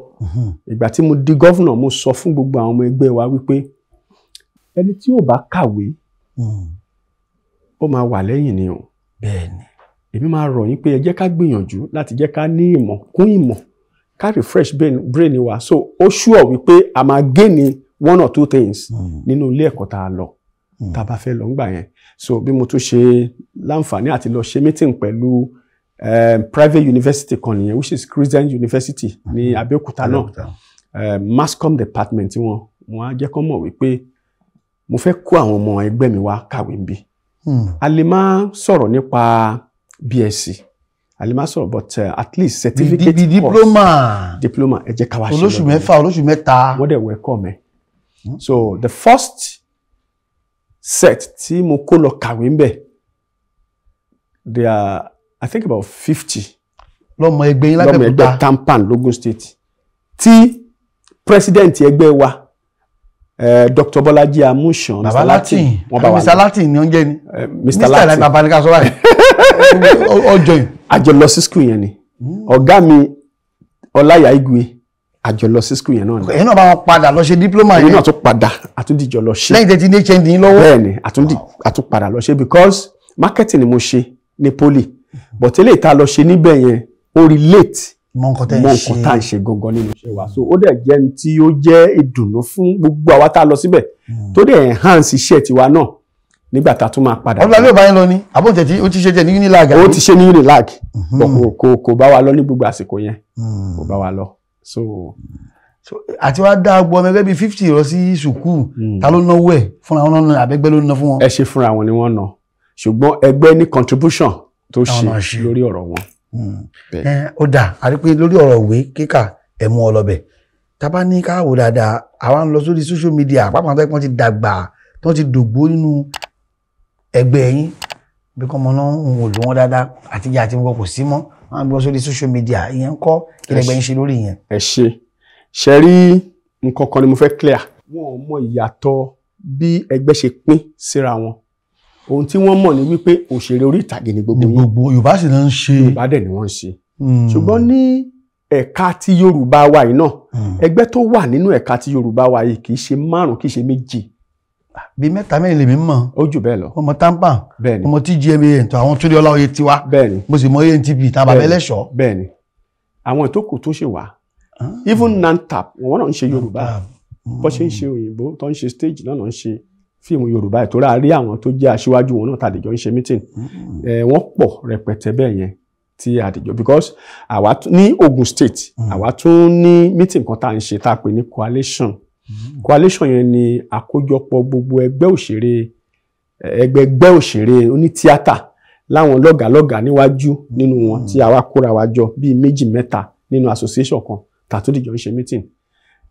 Ìgbà tí mo di governor, mo sọ fún gbogbo àwọn ọmọ ẹgbẹ́ wa wípé ẹni tí ò bá kàwé, ó máa wà lẹ́yìn ni o. Èmi máa rọ̀ yín pé ẹ jẹ́ ká gbìyànjú láti jẹ́ ká ní ìmọ̀ kún ìmọ̀, ká refresh brain wa. So ó sure wípé a máa gain one or two things nínú ilé ẹ̀kọ́ tá a lọ, tá a bá fẹ́ lọ ńgbà yẹn. So bí mo tún ṣe láǹfààní àti lọ ṣe meeting pẹ̀lú private university kan nìyẹn, which is Christian University ní Abẹ́òkúta náà, masscom department tí wọ́n á jẹ́ kó mọ̀ wípé mo fẹ́ kó àwọn ọmọ ẹgbẹ́ mi wá kàwé níbí. A lè má sọ̀rọ̀ nípa BSc, a lè má sọ̀rọ̀, but at least certificate Bí course, diploma. Diploma, ẹ jẹ́ ká wá ṣe Olóṣù lọ́dún. 6, olóṣù 3. Wọ́n dẹ̀ welcome ẹ̀. So the first set tí mo kó lọ kàwé ń bẹ̀, they are, I think, about 50. Lọ́mọ ẹgbẹ́ yín Lọ́mọ ẹgbẹ́ lábẹ́òkúta. TAMPAN l'Ogun State, tí president ẹgbẹ́ wa, Dr. Bọ́lájí Amúsàn. Bàbá Latin. Wọ́n bá wa Mr lọ. Latin ni ó ń jẹ́ ni. Mr. Mr Latin. Bàbá ní ká sọ báyìí, ọjọ́ yìí. Àjọ lọ sí school yẹn ni. Ọ̀gá mi Ọláyà Igwe, àjọ lọ sí school yẹn náà ni. Ẹ̀yin náà bá wọn padà lọ ṣe diploma Èmi yẹn? náà tún padà, àtúndìjọ lọ ṣe. Lẹ́yìn tẹ́ ti ní HND yín lọ́wọ́? Bẹ́ẹ̀ ni, àtúnpadà lọ ṣe, because marketing ni mo ṣe ní poly, but eléyìí tá a lọ ṣe níbẹ̀ yẹn, ó relate Mọ nǹkan tẹ́ ń mọ ṣe. nǹkan tá à ń ṣe gangan nínú iṣẹ́ wa. So ó dẹ̀ jẹ́ ní tí ó jẹ́ ìdùnnú fún gbogbo àwa tá a lọ síbẹ̀, tó dẹ̀ enhance iṣẹ́ tiwa náà nígbà tá a tún máa padà. Ọdún alẹ́ ò bá yín lọ ni àbóǹtẹ̀ tí ó ti ṣe jẹ́ ní Unilag? Ó ti ṣe ní Unilag, but kò bá wa lọ ní gbogbo àsìkò yẹn, kò bá wa lọ. So So, àti wá dá gbọ́ ọmọ ẹgbẹ́ bíi 50 lọ sí sùkúù, ta ló náwó ẹ̀? Fúnra wọn náà, àbẹ́gbẹ́ ló ná fún wọn? Ẹ ṣe, fúnra wọn ni wọ́n ná, ṣùgbọ́n ẹgbẹ́ ní contribution tó Táwọn ṣe náà ṣe. lórí ọ̀rọ̀ wọn. Bẹ́ẹ̀. Ẹ, ó dà, àti pé lórí ọ̀rọ̀ ìwé kíkà, ẹ̀ mú ọ lọ́bẹ̀. Tá bá ní ká wò dáadáa, àwa ń lọ sórí social media, pàápàá tó yẹ kí wọ́n ti dàgbà, tó ti dògbó nínú ẹgbẹ́ yín, bí kọ́ ọmọ náà ń wò ló wọn dáadáa, àti ìyá àti gbogbo kò sí mọ́, wọ́n á gbọ́ sórí social media ìyẹn ń kọ́. Kí lẹgbẹ́ yín ṣe lórí ìyẹn? Ẹ ṣe ṣe rí, nǹkan kan ni mo fẹ́ clear. Wọn ò mọ ìyàtọ̀ bí ẹgbẹ́ ṣe pín síra wọn. Ohun tí wọ́n mọ̀ ni wípé òṣèré orí ìtàgé ni gbogbo Ní yín. gbogbo Yorùbá sì náà ń ṣe. Yorùbá dẹ̀ ni wọ́n ń ṣe, ṣùgbọ́n ní ẹ̀ka tí Yorùbá wa yìí náà, ẹgbẹ́ tó wà nínú ẹ̀ka tí Yorùbá wa yìí kì í ṣe márùn, kì í ṣe méje. Bíi mẹ́ta mẹ́rin lèmi mọ̀. Ó jù bẹ́ẹ̀ lọ. Mo mọ TAMPAN. Bẹ́ẹ̀ni. Mo mọ TGMAN tó àwọn Túndé Ọláoyè tiwa. Bẹ́ẹ̀ni. Mo sì mọ ANTP tá bàbá ẹlẹ́ṣọ́. Bẹ́ẹ̀ni, àwọn ìtókù tó ṣe wà, even NANTAP, wọn náà ń ṣe Yorùbá. Bó ṣe ń ṣe òyìnbó tó ń ṣe stage náà ń ṣe fíìmù Yorùbá. Ìtura rí àwọn tó jẹ́ aṣíwájú wọn náà tàdíjọ ń ṣe meeting. Wọ́n pọ̀ rẹpẹtẹ bẹ́ẹ̀ yẹn tí àdìjọ, because àwa ní Ogun State, àwa tún ní meeting kan tá à ń ṣe tá a pè ní coalition. Coalition yẹn ni àkójọpọ̀ gbogbo ẹgbẹ́ òṣèré, ẹgbẹgbẹ́ òṣèré onítíátà láwọn lọ́gàlọ́gà níwájú nínú wọn, tí àwa kóra wa jọ bíi méjì mẹ́ta nínú association kan tàtúndìjọ ń ṣe meeting.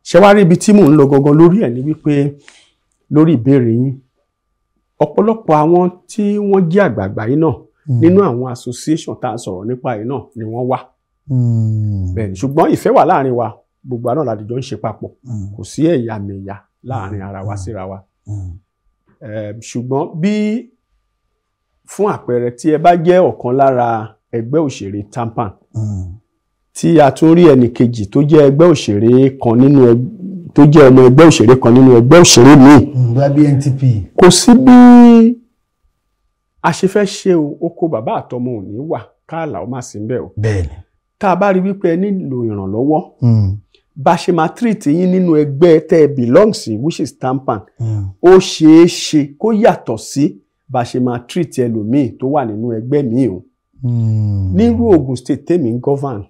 Ṣé wàá rí ibi tí mò ń lọ gangan lórí ẹ̀ ni wípé, lórí ìbéèrè yín, ọ̀pọ̀lọpọ̀ àwọn tí wọ́n jẹ́ àgbààgbà yìí náà, nínú àwọn association tá a sọ̀rọ̀ nípa yìí náà ni wọ́n wà. Bẹ́ẹ̀ni, ṣùgbọ́n ìfẹ́ wà láàrin wa, gbogbo àná làdìjọ ń ṣe papọ̀, kò sí ẹ̀yàmẹ̀yà láàrin ara wa síra wa. Ṣùgbọ́n bí fún àpẹẹrẹ, tí ẹ bá jẹ́ ọ̀kan lára ẹgbẹ́ òṣèré TAMPAN, tí a tún rí ẹnì kejì tó jẹ́ ẹgbẹ́ òṣèré kan nínú, tó jẹ́ ọmọ ẹgbẹ́ òṣèré kan nínú ẹgbẹ́ òṣèré míì, bóyá bí NTP, kò sí bí a ṣe fẹ́ ṣe o, oko bàbá àtọmọ ò ní wà káàlà ó má sí ń bẹ̀ o. Tá a bá rí wípé ẹ nílò ìrànlọ́wọ́, bá ṣe máa treat yín nínú ẹgbẹ́ tẹ́ ẹ belong sí, which is TAMPAN, ó ṣeé ṣe kó yàtọ̀ sí bá ṣe máa treat ẹlòmíì tó wà nínú ẹgbẹ́ míì o. Nírú Ogun State tèmi ń govern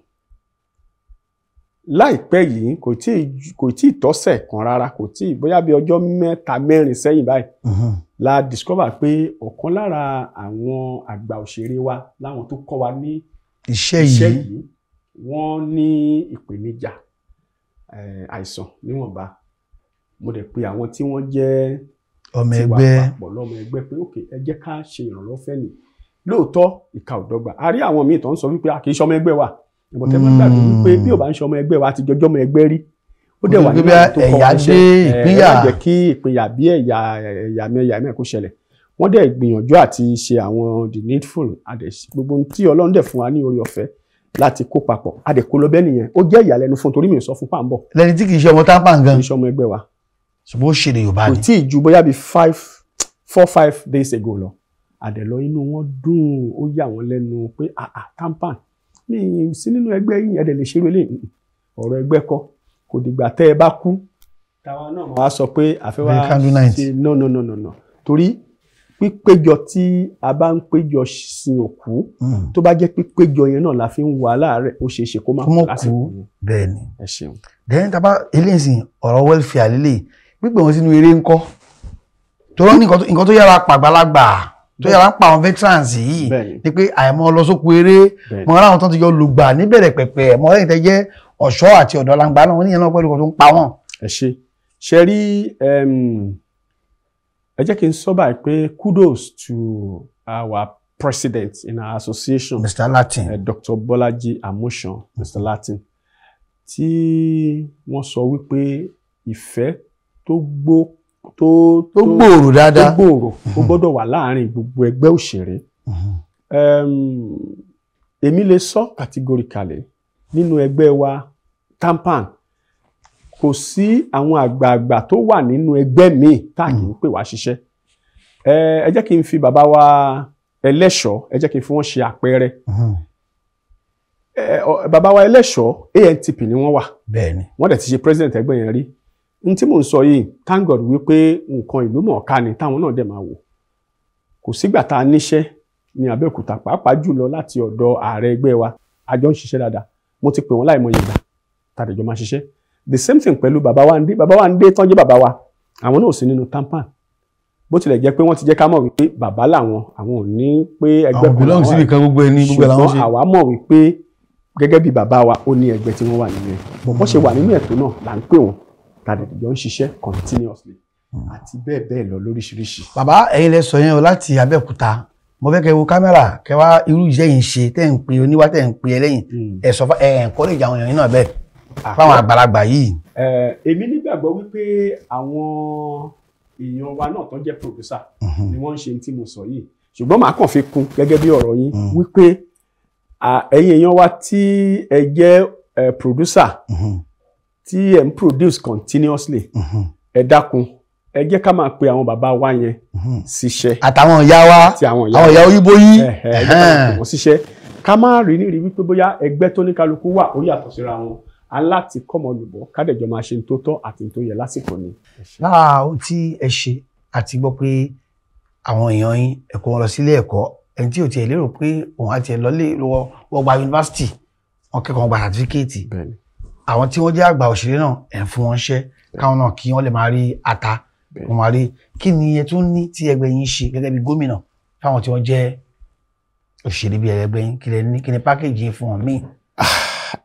láìpẹ́ yìí, kò tí ì tọ́sẹ̀ kan rárá, kò tí ì bóyá bí ọjọ́ mẹ́ta mẹ́rin sẹ́yìn báyìí la discover pé ọ̀kan lára àwọn àgbà òṣèré wa, láwọn tó kọ́ wa ní iṣẹ́ iṣẹ́ yìí, yìí, wọ́n ní ìpèníjà àìsàn níwọ̀nba. Mo dẹ̀ pe àwọn tí wọ́n jẹ́ ọmọ tiwa ẹgbẹ́ papọ̀ lọ́mọ ẹgbẹ́ pé, "Ok, ẹ jẹ́ ká ṣe ìrànlọ́wọ́ fẹ́ nì." Lóòótọ́, ìka ò dọ́gba. A rí àwọn míì tó ń sọ wípé a kì í ṣọmọ ẹgbẹ́ wa, ìbọn tẹ́ máa gbàgbé wípé bí ò bá ń ṣọmọ ẹgbẹ́ wa, a ti jọjọ́ ọmọ ẹgbẹ́ rí, ó dẹ̀ wà Ó nínú bí àwọn tó kọ́ ẹ̀yà wa níṣẹ́. dé, Ẹ ìpínyà. má jẹ́ kí ìpínyà bí ẹ̀yà ẹ̀yà mẹ́yà mẹ́ kó ṣẹlẹ̀. Wọ́n dẹ̀ gbìyànjú àti ṣe àwọn the needful. A dẹ̀ ṣe gbogbo ohun tí Ọlọ́run dẹ̀ fún wa ní orí ọ̀fẹ́ láti kó papọ̀, a dẹ̀ kó lọ bẹ́ẹ̀ nìyẹn. Ó jẹ́ ìyàlẹ́nu fún un torí mi ò sọ fún pàǹbọ̀. Lẹni tí kì í ṣe ọmọ TAMPAN gan, Kì í ṣe ọmọ ẹgbẹ́ wa. Ṣùgbọ́n ó ṣèdè Yorùbá Kò ni. tí ì ju bóyá bíi 5, 4, 5 days ago lọ. Àdẹ̀lọ, inú wọn dùn, ó yà wọ́n lẹ́nu pé, "Ah ah, TAMPAN, mi ì sí nínú ẹgbẹ́ yìí, ẹ̀dẹ̀ lè ṣeré eléyìí." Ọ̀rọ̀ ẹgbẹ́ kọ́, kò dìgbà tẹ́ ẹ bá kú táwa náà wàá sọ pé àfẹ́ wá Bí candle night. ṣe. No, no, no, no, no, torí pípéjọ tí a bá ń péjọ sin òkú, tó bá jẹ́ pípéjọ yẹn náà la fi ń wà láàárẹ̀, ó ṣeé ṣe kó má Kó má kú lásìkò kú. yẹn. Bẹ́ẹ̀ ni. Ẹ ṣeun. Then taba eléyìí sìn, ọ̀rọ̀ welfare lélẹ̀, pípé wọn sínú eré ńkọ́? Torí wọn ní nǹkan tó yára pàgbàlagbà, tó yára ń pa àwọn veterans yìí ni pé àìmọ́ lọ sóko eré. Mọ aláwọn tó ti yọ lùgbà níbẹ̀rẹ̀ pẹ̀pẹ̀ mọ lẹ́yìn tẹ́ jẹ́ ọ̀ṣọ́ àti ọ̀dọ́ langba náà, wọ́n níyẹn náà pẹ̀lú nǹkan tó ń pa wọ́n. Ẹ ṣe ṣe rí, ẹ jẹ́ kí n sọ báyìí pé kudos to our president in our association, Mr. Latin. Dr. Bolaji Amusan, Mr. Latin, tí wọ́n sọ wípé ìfẹ́ tó gbó tó tó gbòòrò dáadáa, tó gbòòrò, ó gbọ́dọ̀ wà láàárín gbogbo ẹgbẹ́ òṣèré. Èmi lè sọ categorically, nínú ẹgbẹ́ wa TAMPAN, kò sí àwọn àgbààgbà tó wà nínú ẹgbẹ́ míì tá a kì í pè wá ṣiṣẹ́. Ẹ jẹ́ kí n fi bàbá wa ẹlẹ́ṣọ́, ẹ jẹ́ kí n fi wọ́n ṣe àpẹẹrẹ. Bàbá wa ẹlẹ́ṣọ́, ANTP ni wọ́n wà. Wọ́n dẹ̀ ti ṣe president ẹgbẹ́ yẹn rí. N tí mò ń sọ yìí, thank God wípé nǹkan ìlú mọ̀ọ́ká ni táwọn náà dẹ̀ máa wò. Kò sígbà tá a níṣẹ́ ní Abẹ́òkúta, pàápàá jùlọ láti ọ̀dọ̀ ààrẹ ẹgbẹ́ wa, a jọ ń ṣiṣẹ́ dáadáa. Mo ti pè wọ́n láìmọye ìgbà tá a dẹ̀ jọ máa ṣiṣẹ́. The same thing pẹ̀lú bàbá wa ń dé, bàbá wa ń dé tán jẹ́ bàbá wa, àwọn náà ò sí nínú TAMPAN, bó tilẹ̀ jẹ́ pé wọ́n ti jẹ́ ká mọ̀ wípé bàbá làwọn, àwọn ò ní pé ẹgbẹ́ Àwọn belong làwọn wà. Síbi kan, gbogbo ẹni gbogbo ẹ̀ làwọn ṣe. Ṣùgbọ́n àwa mọ̀ wípé gẹ́gẹ́ bí bàbá wa, ó ní ẹgbẹ́ tí wọ́n wà nínú ẹ̀ bọ̀ ṣe wà nínú ẹ̀tọ́ náà là ń pè wọ́n, tàbí jọ ń ṣiṣẹ́ continuously àti bẹ́ẹ̀ bẹ́ẹ̀ lọ lóríṣiríṣi. Bàbá, ẹ̀yin lẹ sọ yẹn o láti Abẹ́òkúta. Mo fẹ́ kẹ́ wo kámẹ́rà, kẹ́ wá irú iṣẹ́ yìí ń ṣe, tẹ́ ń pe oníwá, tẹ́ ń pe ẹlẹ́yìn, ẹ sọ fún ẹ, encourage àwọn èèyàn yín náà bẹ́ẹ̀ fáwọn àgbàlagbà yìí. Èmi nígbàgbọ́ wípé àwọn èèyàn wa náà tó jẹ́ producer ni wọ́n ń ṣe tí mo sọ yìí, ṣùgbọ́n màá kàn fi kún gẹ́gẹ́ bí ọ̀rọ̀ yín wípé ẹ̀yin èèyàn wa tí ẹ jẹ́ producer, tí ẹ ń produce continuously, ẹ dákun, Ẹ jẹ́ ká máa pe àwọn bàbá wa yẹn síṣẹ́. Àtàwọn ìyá wa, àwọn ìyá oyíbóyí. Ẹ jẹ́ ká máa pè wọ́n síṣẹ́, ká má rí ní rí wípé bóyá ẹgbẹ́ tó ní kálukú wà ó yàtọ̀ síra wọn. Aláti kọ́mọ lùbọ́ kádẹ̀jọ máa ṣe tó tọ́ àti tó yẹ lásìkò ni. Lára ohun tí ẹ ṣe àti gbọ́ pé àwọn èèyàn yín ẹ kó wọn lọ sílé ẹ̀kọ́, ẹni tí ò tiẹ̀ lérò pé òun àti ẹ̀ lọ́lé wọ́n gba yunifásitì, wọ́n kẹ́kọ̀ọ́, wọn gba sàtífíkẹ́ẹ̀tì. Àwọn tí wọ́n jẹ́ àgbà òṣèré náà ẹ̀ ń fún wọn ṣẹ́ káwọn náà kí wọ́n lè máa rí ata, wọ́n máa rí. Kí ni ẹ tún ní tí ẹgbẹ́ yín ṣe gẹ́gẹ́ bí gómìnà fáwọn tí wọ́n jẹ́ òṣèré bí ẹgbẹ́ yín? Kí lẹ ní, kí ni pákéjì yín fún wọn míì?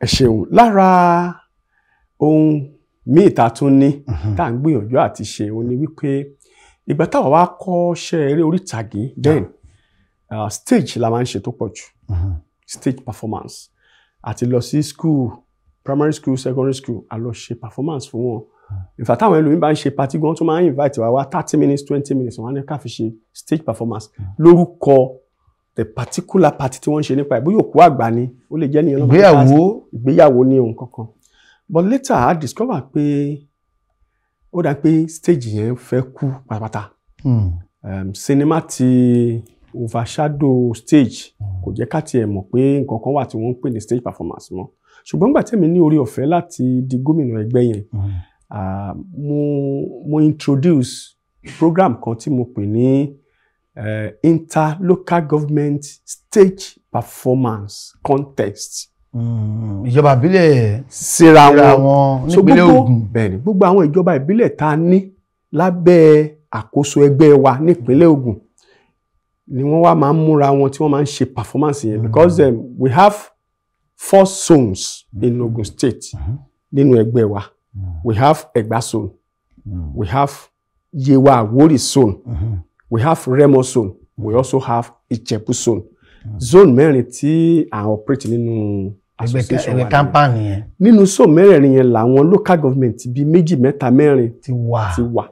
Ẹ ṣeun. Lára ohun míì tá a tún ní tá à ń gbìyànjú àti ṣe òun ni wípé ìgbà táwa wá kọ́ṣẹ́ eré orí ìtàgé, then stage la máa ń ṣe tó pọ̀ jù, stage performance. Àti lọ sí school, primary school, secondary school, a lọ ṣe performance fún wọn. In fact, táwọn ẹlòmíín bá ń ṣe party gan tó máa ń invite wa wá, 30 minutes, 20 minutes, wọn á ní ká fi ṣe stage performance lórúkọ the particular party tí wọ́n ń ṣe nípa ẹ̀, bóyá òkú àgbà ni, ó lè jẹ́ nìyẹn. Ìgbéyàwó. Ìgbéyàwó ní ohun kankan. But later I discover pé ó dà pé stage yẹn fẹ́ kú pátápátá. Cinema ti overshadow stage, kò jẹ́ ká tiẹ̀ mọ̀ pé nǹkan kan wà tí wọ́n ń pè ní stage performance mọ́. Ṣùgbọ́n nígbà tẹ́mi ní orí ọ̀fẹ́ láti di gómìnà ẹgbẹ́ yẹn, mo introduce program kan tí mo pè ní inter-local government stage performance contest. Ìjọba ìbílẹ̀ síra wọn nípínlẹ̀ Ògùn. Bẹ́ẹ̀ni, gbogbo àwọn ìjọba ìbílẹ̀ tá a ní lábẹ́ àkóso ẹgbẹ́ wa nípínlẹ̀ Ògùn ni wọ́n wá máa ń múra wọn tí wọ́n máa ń ṣe performance yẹn, because we have four zones in Ogun State nínú ẹgbẹ́ wa. We have Ẹ̀gbá zone, we have Yewa Àwórì zone, we have Remo zone, we also have Ìjẹ̀bú zone. Zone mẹ́rin tí à ń operate nínú association wa, ẹgbẹ́ TAMPAN yẹn. Nínú zone mẹ́rẹ̀ẹ̀rin yẹn làwọn local government bíi méjì, mẹ́ta, mẹ́rin ti wà. Ti wà.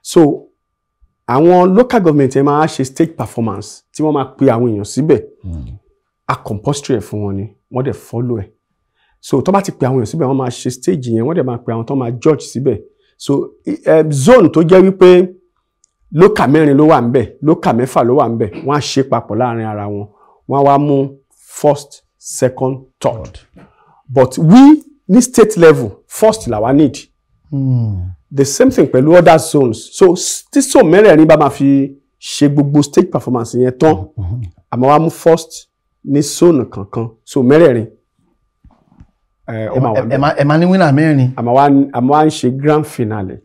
So àwọn local government yẹn máa ṣe stage performance tí wọ́n máa pe àwọn èèyàn síbẹ̀. A compulsory ẹ̀ fún wọn ni, wọ́n dẹ̀ follow ẹ̀. So tó bá ti pe àwọn èèyàn síbẹ̀, wọ́n máa ṣe stage yẹn, wọ́n dẹ̀ máa pe àwọn tó máa judge síbẹ̀. So zone tó jẹ́ wípé local mẹ́rin ló wà ń bẹ̀, local mẹ́fà ló wà ń bẹ̀, wọ́n á ṣe papọ̀ láàrin ara wọn, wọ́n á wá mú first, second, third. But we ní state level, first làwa need. The same thing pẹ̀lú other zones. So tí zone mẹ́rẹ̀ẹ̀rin bá máa fi ṣe gbogbo stage performance yẹn tán, àmọ́ wá mú first ní zone kankan. So mẹ́rẹ̀ẹ̀rin ó máa wà. Ẹ máa ní winner mẹ́rin. Àmọ́ wá ń ṣe grand finale.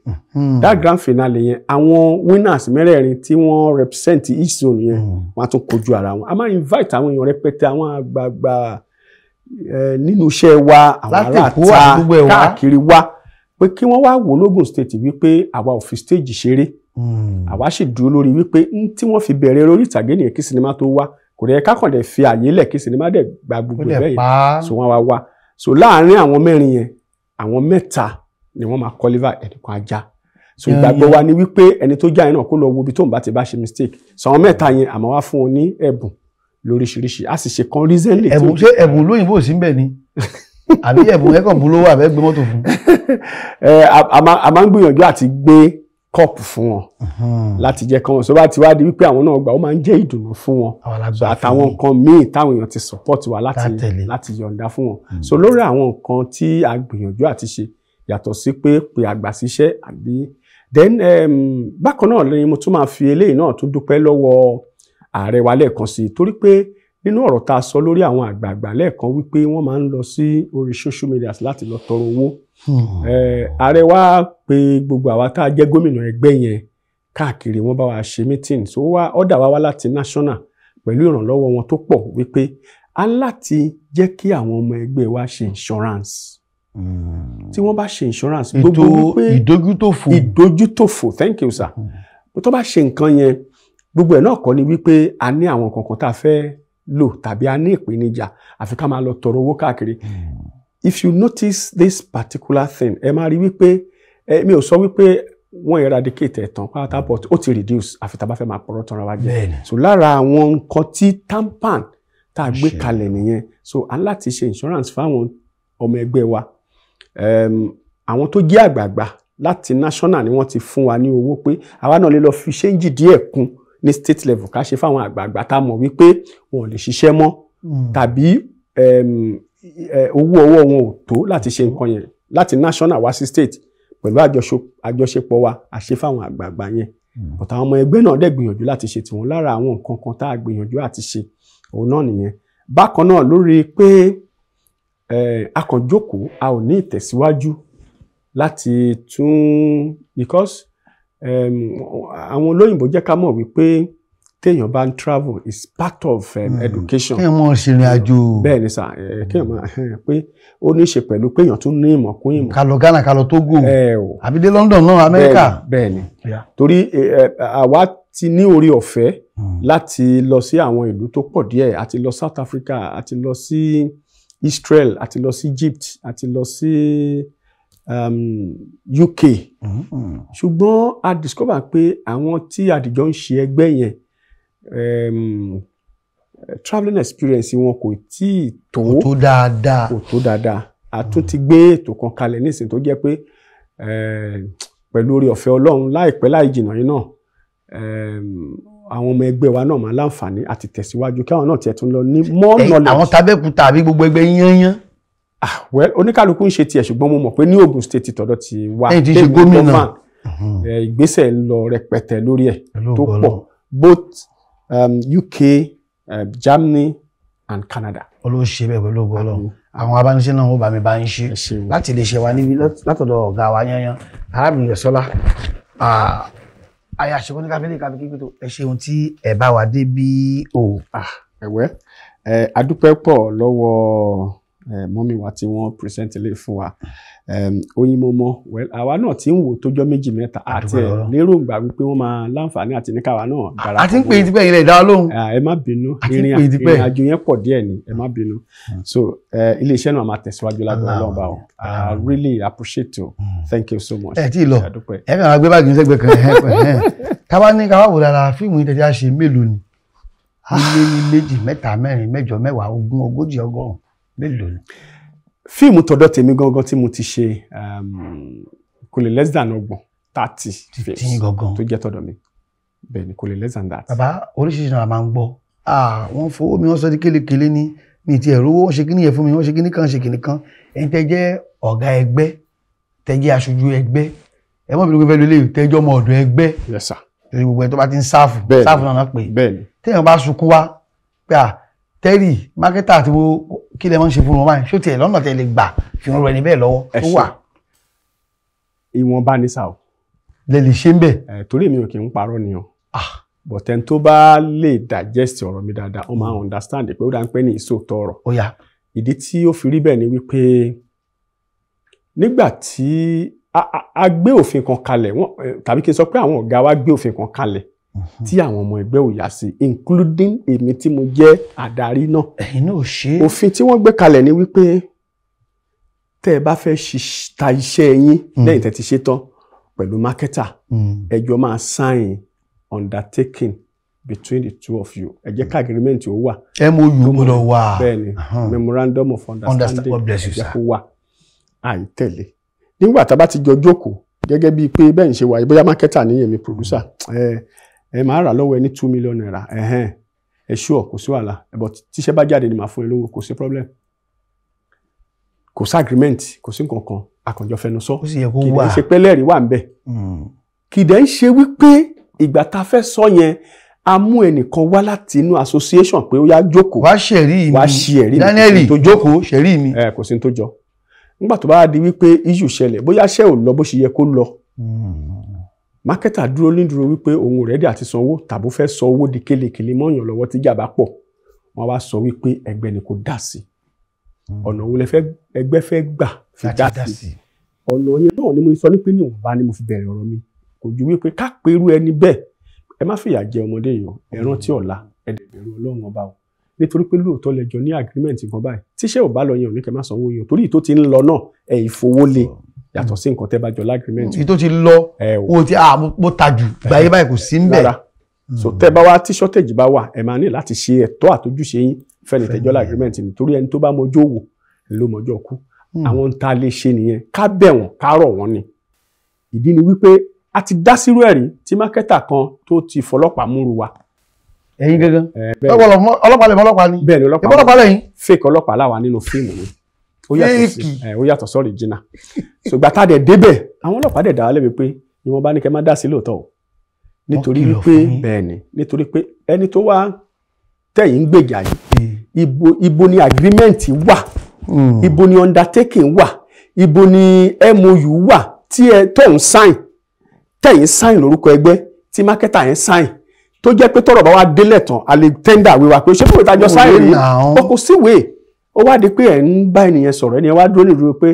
That grand finale yẹn, àwọn winners mẹ́rẹ̀ẹ̀rin tí wọ́n represent each zone yẹn, wọ́n á tún kojú ara wọn. A máa invite àwọn èèyàn rẹpẹtẹ, àwọn àgbààgbà nínú iṣẹ́ wa, àwọn ará ta káàkiri wa, pé kí wọ́n wá wò lógùn State wípé àwa ò fi stage ṣeré. Àwa sì dúró lórí wípé tí wọ́n fi bẹ̀rẹ̀ orí ìtàgé nìyẹn kí sinimá tó wá. Kò dẹ̀ kákàn dẹ̀ fi àyè lẹ̀ kí sinimá dẹ̀ gba gbogbo ẹ̀ bẹ́ẹ̀ yẹn. So wọ́n wá wá. So láàárín àwọn mẹ́rin yẹn, àwọn mẹ́ta ni wọ́n máa qualify, ẹnìkan ajá. So ìgbàgbọ́ wa ni wípé ẹni tó já yẹn náà, kó lọ wo ibi tó ń bá ti bá ṣe mistake. So àwọn mẹ́ta yẹn, àmọ́ wá fún wọn ní ẹ̀bùn lóríṣiríṣi. A sì ṣe kan recently. Ẹ̀bùn, ṣé ẹ̀bùn lóyìnbó sí ń bẹ̀ ni, àbí ẹ̀bùn ẹ̀kọ́ bùn lówó, àbẹ́ gbé mọ́tò fún? Ẹ a máa ń gbìyànjú àti gbé cup fún wọn láti jẹ́ kán wọn sọ bá ti wá di wípé àwọn náà gbà, ó máa ń jẹ́ ìdùnnú fún wọn. So àtàwọn nǹkan míì táwọn èèyàn ti support wa láti yọ̀ǹda fún wọn. So lórí àwọn nǹkan tí a gbìyànjú àti ṣe, yàtọ̀ sí pé pé àgbà síṣẹ́ àbí, then bákan náà ni mo tún máa fi eléyìí náà tún dúpẹ́ lọ́wọ́ ààrẹ wa lẹ́ẹ̀kan sí i, torí pé nínú ọ̀rọ̀ tá a sọ lórí àwọn àgbààgbà lẹ́ẹ̀kan wípé wọ́n máa ń lọ sí orí social media láti lọ tọrọ owó, ààrẹ wa pé gbogbo àwa tá a jẹ́ gómìnà ẹgbẹ́ yẹn káàkiri, wọ́n bá wa ṣe meeting. So wá ọ̀dà wa wá láti national pẹ̀lú ìrànlọ́wọ́ wọn tó pọ̀ wípé a ń láti jẹ́ kí àwọn ọmọ ẹgbẹ́ wa ṣe insurance. Tí wọ́n bá ṣe insurance, gbogbo wípé ìdójútòfò. Ìdójútòfò, thank you sir. Tó bá ṣe nǹkan yẹn, gbogbo ẹ̀ náà kọ́ ni wípé a ní àwọn kankan tá a fẹ́ lò tàbí a ní ìpèníjà, àfi ká máa lọ tọrọ owó káàkiri. If you notice this particular thing, ẹ máa rí wípé ẹ mi ò sọ wípé wọ́n eradicate ẹ̀ tán pátá, but ó ti reduce, àfi tá a bá fẹ́ máa pọ̀rọ̀ tọ́ra wa jẹ. So lára àwọn nǹkan tí TAMPAN tá a gbé kalẹ̀ nìyẹn. So a ní láti ṣe insurance fáwọn ọmọ ẹgbẹ́ wa, àwọn tó jẹ́ àgbààgbà. Láti national ni wọ́n ti fún wa ní owó pé àwa náà lè lọ fi ṣéǹjì díẹ̀ kún ní state level, ká ṣe fáwọn àgbààgbà tá a mọ̀ wípé wọn ò lè ṣiṣẹ́ mọ́ tàbí owó ọwọ́ wọn ò tó láti ṣe nǹkan yẹn. Láti national wá sí state pẹ̀lú àjọṣepọ̀ wa, a ṣe fáwọn àgbààgbà yẹn. But àwọn ọmọ ẹgbẹ́ náà dẹ̀ gbìyànjú láti ṣe tiwọn. Lára àwọn nǹkan kan tá a gbìyànjú àti ṣe òun náà nìyẹn. Bákan náà, lórí pé a kàn jókòó, a ò ní ìtẹ̀síwájú láti tún, because àwọn olóyìnbó jẹ́ ká mọ̀ wípé téèyàn bá ń travel is part of education. Kéèyàn mọ̀ ṣèrìn àjò. Bẹ́ẹ̀ ni sà, kéèyàn máa pé ó ní í ṣe pẹ̀lú pé èèyàn tún ní ìmọ̀ kún ìmọ̀. Ká lọ Ghana, ká lọ Togo, ẹ o àbí dé London náà, Amẹ́ríkà. Bẹ́ẹ̀ ni, torí àwa ti ní orí ọ̀fẹ́ láti lọ sí àwọn ìlú tó pọ̀ díẹ̀. A ti lọ South Africa, a ti lọ sí Israel, a ti lọ sí Egypt, a ti lọ sí UK. Ṣùgbọ́n a discover pé àwọn tí a dìjọ ń ṣe ẹgbẹ́ yẹn, travelling experience wọn kò tíì tó. Kò tó dáadáa. Kò tó dáadáa. A tún ti gbé ètò kan kalẹ̀ nísìnyí tó jẹ́ pé pẹ̀lú oore ọ̀fẹ́ Ọlọ́run, láìpẹ́ láì jìnnà yìí náà, àwọn ọmọ ẹgbẹ́ wa náà máa láǹfààní àti tẹ̀síwájú, kí àwọn náà tiẹ̀ tún lọ ní more knowledge. Àwọn tabẹ́kúta àbí gbogbo ẹgbẹ́ yányán? Ah well, oníkálukú ń ṣe tiẹ̀, ṣùgbọ́n mo mọ̀ pé ní Ogun State tọ̀dọ̀ ti wá Ẹ̀yin tí ń ṣe tèmi gómìnà. govern, ìgbésẹ̀ ń lọ rẹpẹtẹ lórí ẹ̀ Pẹ̀lú tó ògo pọ̀, Ọlọ́run. both UK, Germany and Canada. Olóò ṣe bẹ́ẹ̀ pẹ̀lú ògo Ọlọ́run. Àwọn abániṣẹ́ náà ó bá mi bá ń ṣe Ẹ ṣeun. láti lè ṣe wa níbi látọ̀dọ̀ ọ̀gá wa yányán, arábìnrin Yọ̀sọ́lá aya àṣekọ́ ní káfíńlẹ̀ káfí kíkí tó. Ẹ ṣeun tí ẹ bá wa dé bí o. Ah, ẹ̀wẹ́ ẹ, adúpẹ́ pọ̀ lọ́wọ́ ẹ mummy wa tí wọ́n present ilé fún wa, Oyinmomo. Well, àwa náà ti ń wò tójọ́ méjì mẹ́ta àti Adúpẹ́ ẹ̀ lọ́wọ́. lérògbà wípé wọ́n máa láǹfààní àti ní káwa náà darapọ̀ Àti ń pè é mọ́. tipẹ́ ilẹ̀ ìdá lóhùn. Ah, ẹ má bínú. Àti ń Ìrìn pè é tipẹ́. ìrìn àjò yẹn pọ̀ díẹ̀ ni, ẹ má bínú. So iléeṣẹ́ náà máa tẹ̀síwájú lágbára Ọlọ́run bá o. I really appreciate you, thank you so much. Ẹ tí ì lọ. Adúpẹ́. Ẹ kàn máa gbé báàgì sẹ́gbẹ̀ẹ́ kan. Ẹ̀ ẹ̀ káwá ní káwá wò dára, fíìmù yìí tẹ̀sí àṣe mélòó ni? Ilé ní méjì, mẹ́ta, mẹ́rin, mẹ́jọ, mẹ́wàá, 20, 40, 100, mélòó ni? Fíìmù tọ̀dọ̀ tèmi gangan tí mo ti ṣe, kò lè less than 30, 30 Tí films gangan. tó jẹ́ tọ̀dọ̀ mi. Bẹ́ẹ̀ ni, kò lè less than that. Bàbá, oríṣiríṣi náà la máa ń gbọ́. Ah, wọ́n fowó mi, wọ́n sọ di kélekèlé ni, mi ti ẹ̀rọ owó, wọ́n ṣe kíní yẹn fún mi, wọ́n ṣe kíní kan, ṣe kíní kan. Ẹ̀yin tẹ́ jẹ́ ọ̀gá ẹgbẹ́, tẹ́ jẹ́ aṣojú ẹgbẹ́, ẹ mọ̀ bí ló fẹ́ lélẹ́yìí, tẹ́ jẹ́ ọmọ ọ̀dọ̀ ẹgbẹ́, Yes sir. Torí gbogbo ẹni tó bá ti ń serve, Bẹ́ẹ̀ni. serve náà pè é. Bẹ́ẹ̀ ni. Téèyàn bá sunkún wá pé à tẹ́rì marketer àti wo, kí lẹ máa ń ṣe fún wọn báyìí? Ṣó tiẹ̀ lọ́nà tẹ́ lè gbà fi wọn rọ ẹni bẹ́ẹ̀ lọ́wọ́ Ẹ tó ṣé. wà? Ìwọ̀nba ní sá o. Lẹ lè ṣe ń bẹ̀? Ẹ, torí èmi ò kì í parọ́ ni o. Ah. But ẹni tó bá lè digest ọ̀rọ̀ mi dáadáa, ó máa understand pé ó dá ń pẹ́ ní ìsòótọ́ ọ̀rọ̀. Ó yá. Ìdí tí ó fi rí bẹ́ẹ̀ ni wípé nígbà tí a gbé òfin kan kalẹ̀, wọ́n tàbí kí n sọ pé àwọn ọ̀gá wa gbé òfin kan kalẹ̀ tí àwọn ọmọ ẹgbẹ́ ò yá sí, including èmi tí mo jẹ́ àdarí náà. Ẹ̀yin náà ò ṣe é. Òfin tí wọ́n gbé kalẹ̀ ni wípé tẹ́ ẹ bá fẹ́ ta iṣẹ́ yín lẹ́yìn tẹ́ ti ṣe tán pẹ̀lú marketer, ẹ jọ máa sign undertaking between the two of you. Ẹ jẹ́ ká agreement ó wà. MOU gbọ́dọ̀ wà. Bẹ́ẹ̀ ni, memorandum of understanding. God bless you, Ẹ jẹ́ sir. kó wà. Àìtẹ̀lé, nígbà tá a bá ti jọ jókòó gẹ́gẹ́ bíi pé bẹ́ẹ̀ ń ṣe wà yìí, bóyá marketer ní, èmi producer, ẹ ẹ máa rà lọ́wọ́ ẹ ní ₦2 million, ẹ̀hẹ́n, ẹ sure, kò sí wàhálà, but tíṣẹ́ bá jáde ni màá fún ẹ lówó. Kò sí problem, kò sí agreement, kò sí nǹkan kan, àkànjọ fẹnu sọ. Ó sì yẹ kó Kì í wà. dẹ̀ ṣe pé lẹ́rìí wà ń bẹ̀. Kì í dẹ̀ ń ṣe wípé ìgbà tá a fẹ́ sọ yẹn, a mú ẹnìkan wá láti inú association pé ó yá, jókòó, Wá ṣẹ̀rí mi. Wá ṣe ẹ̀rí mi. Daniel, Kò sí tó jọ. jókòó, ṣẹ̀rí mi. Ẹ kò sí ní tó jọ. Nígbà tó bá di wípé issue ṣẹlẹ̀, bóyá ṣẹ́ ò lọ bó ṣe yẹ kó lọ, marketer dúró nídúró wípé òun ready àti sanwó, tàbó fẹ́ sọ owó di kélekèle mọ́yàn lọ́wọ́, tíjà bá pọ̀, wọ́n wá sọ wípé ẹgbẹ́ ni kò dá sí. Ọ̀nà wo lẹ fẹ́ ẹgbẹ́ fẹ́ gbà fi Láti dá dá sí? sí. Ọ̀nà yẹn náà ni mo sọ ní pé níwọ̀nba ni mo fi bẹ̀rẹ̀ ọ̀rọ̀ mi. Kò ju wípé ká pé irú ẹni bẹ́ẹ̀, ẹ má fìyà jẹ ọmọdé yìí o, ẹ rántí ọ̀la, ẹ dẹ̀ bẹ̀rù Ọlọ́run ọba o, nítorí pé lóòótọ́ lẹjọ ní agreement nǹkan báyìí. Tíṣẹ́ ò bá lọ yẹn, ò ní kẹ́ má sanwó yẹn o, torí ìtó ti ń lọ náà, ẹ ìfowó lé yàtọ̀ sí nǹkan tẹ́ bá jọ l'agreement. Èyí tó ti lọ, Ẹ o. o ti mo ta jù gbàyè báyìí, kò sí ń bẹ̀. Rárá. So tẹ́ bá wá tí shortage bá wà, ẹ máa ní láti ṣe ẹ̀tọ́ àtojúṣe yín fẹ́ni tẹ́jọ́ l'agreement, nítorí ẹni tó bá mọjọ́ òwò ló mọjọ́ kú. Àwọn ń ta lè ṣe nìyẹn, ká bẹ̀ wọ́n, ká rọ̀ wọ́n ni. Ìdí ni wípé a ti dá sírú ẹ̀rí tí mákẹ́tà kan tó ti fọlọ́pàá múru wa. Ẹ̀yin gangan ọlọ́pàá lè mọ ọlọ́pàá ni. Bẹ́ẹ̀ ni, ọlọ́pàá. Ọlọ́pàá lẹ́yìn. Fake ọlọ́pàá láwa nínú fíìmù ni. Ó yàtọ̀ sí ó yàtọ̀ sọ́ọ̀rì jìnnà. Ṣùgbọ́n tá a dẹ̀ débẹ̀, àwọn ọlọ́pàá dẹ̀ dá wa lẹ́bi pé ìwọ̀n bá ní kẹ́ má dá sí lóòótọ́ o, nítorí wípé bẹ́ẹ̀ ni, nítorí pé ẹni tó wá tẹ̀yìn ń gbèjà yìí, ibo ni agreement wà, ibo ni undertaking wà, ibo ni MOU wà tí ẹ tó ń sign, tẹ̀yìn sign lórúkọ ẹgbẹ́, tí mákẹ́tà yẹn sign, tó jẹ́ pé tọ́rọ̀ bá wá délẹ̀ tán a lè tender wíwá pé ṣé kò ìtajọ sign rí o, kò síwèé. Ó wá di pé ẹ̀ ń bá ènìyàn sọ̀rọ̀, ẹnìyẹn wá dúró nídúró pé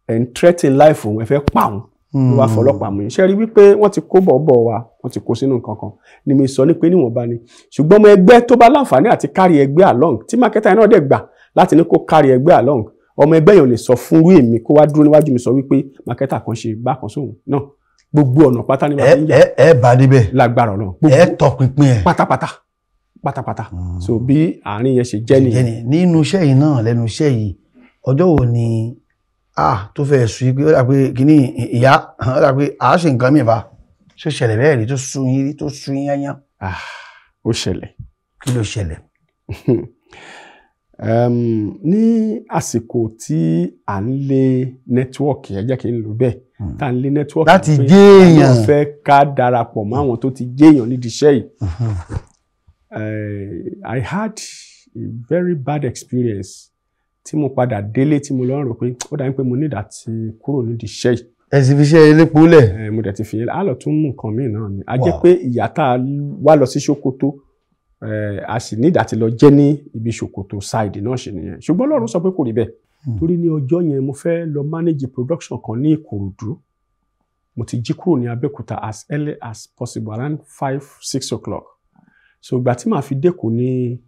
ẹ̀ ń threaten life òun, ẹ fẹ́ pa òun, ló wá fọlọ́pàá mú yín. Ṣe rí wípé wọ́n ti kó bọ̀ọ̀bọ̀ wa, wọ́n ti kó sínú nǹkan kan ni mi sọ ní pé níwọ̀nba ni. Ṣùgbọ́n ọmọ ẹgbẹ́ tó bá láǹfààní àti kárí ẹgbẹ́ along, tí mákẹ́tà yẹn náà dẹ̀ gbà láti ní kó kárí ẹgbẹ́ along, ọmọ ẹgbẹ́ yẹn ò lè sọ fún rú èmi kó wá dúró níwájú mi sọ wípé mákẹ́tà kan ṣe bákan sóhun náà. Gbogbo ọ̀nà pátá ni màá fi ń yà. Ẹ bá débẹ̀. Lágbára ọ̀nà. Ẹ tọpinpin ẹ. Pátápátá pátápátá. So bí àárín yẹn ṣe jẹ́ nìyẹn. Nínú iṣẹ́ yìí náà, lẹ́nu iṣẹ́ yìí, ọjọ́ wo ni tó fẹ́ sùn yìí pé ó dà pé kínní ìyá, ó dà pé àá ṣe nǹkan mìíràn, ṣó ṣẹlẹ̀ bẹ́ẹ̀ rí tó sun yín rí tó sun yín yányán? Ó ṣẹlẹ̀. Kí ló ṣẹlẹ̀? Ní àsìkò tí à ń lé nẹ́tíwọ́ọ̀kì, ẹ jẹ́ kí n lò bẹ́ẹ̀, tá à ń lé nẹ́tíwọ́ọ̀kì láti jẹ́yàn, wọ́n fẹ́ ká darapọ̀ mọ́ àwọn tó ti jẹ́yàn nídìí iṣẹ́ yìí. I had a very bad experience tí mo padà délé, tí mo lọ rò pé ó dàbí pé mo ní ìdàtí kúrò nídìí iṣẹ́ yìí. Ẹ sì fi ṣe elépo lẹ̀. Mo dẹ̀ ti fi yẹn á lọ tún mú nǹkan míì náà ni. A jẹ́ pé ìyá tá a wá lọ sí Sokoto, a sì ní ìdàtí lọ jẹ́ ní ibi Sokoto side náà ṣe nìyẹn. Ṣùgbọ́n Ọlọ́run sọ pé kò rí bẹ́ẹ̀. Torí ní ọjọ́ yẹn mo fẹ́ lọ manage production kan ní Ìkòròdú. Mo ti jí kúrò ní Abẹ́òkúta as early as possible, around 5-6 o'clock. So ìgbà tí màá fi dẹ́kun ní,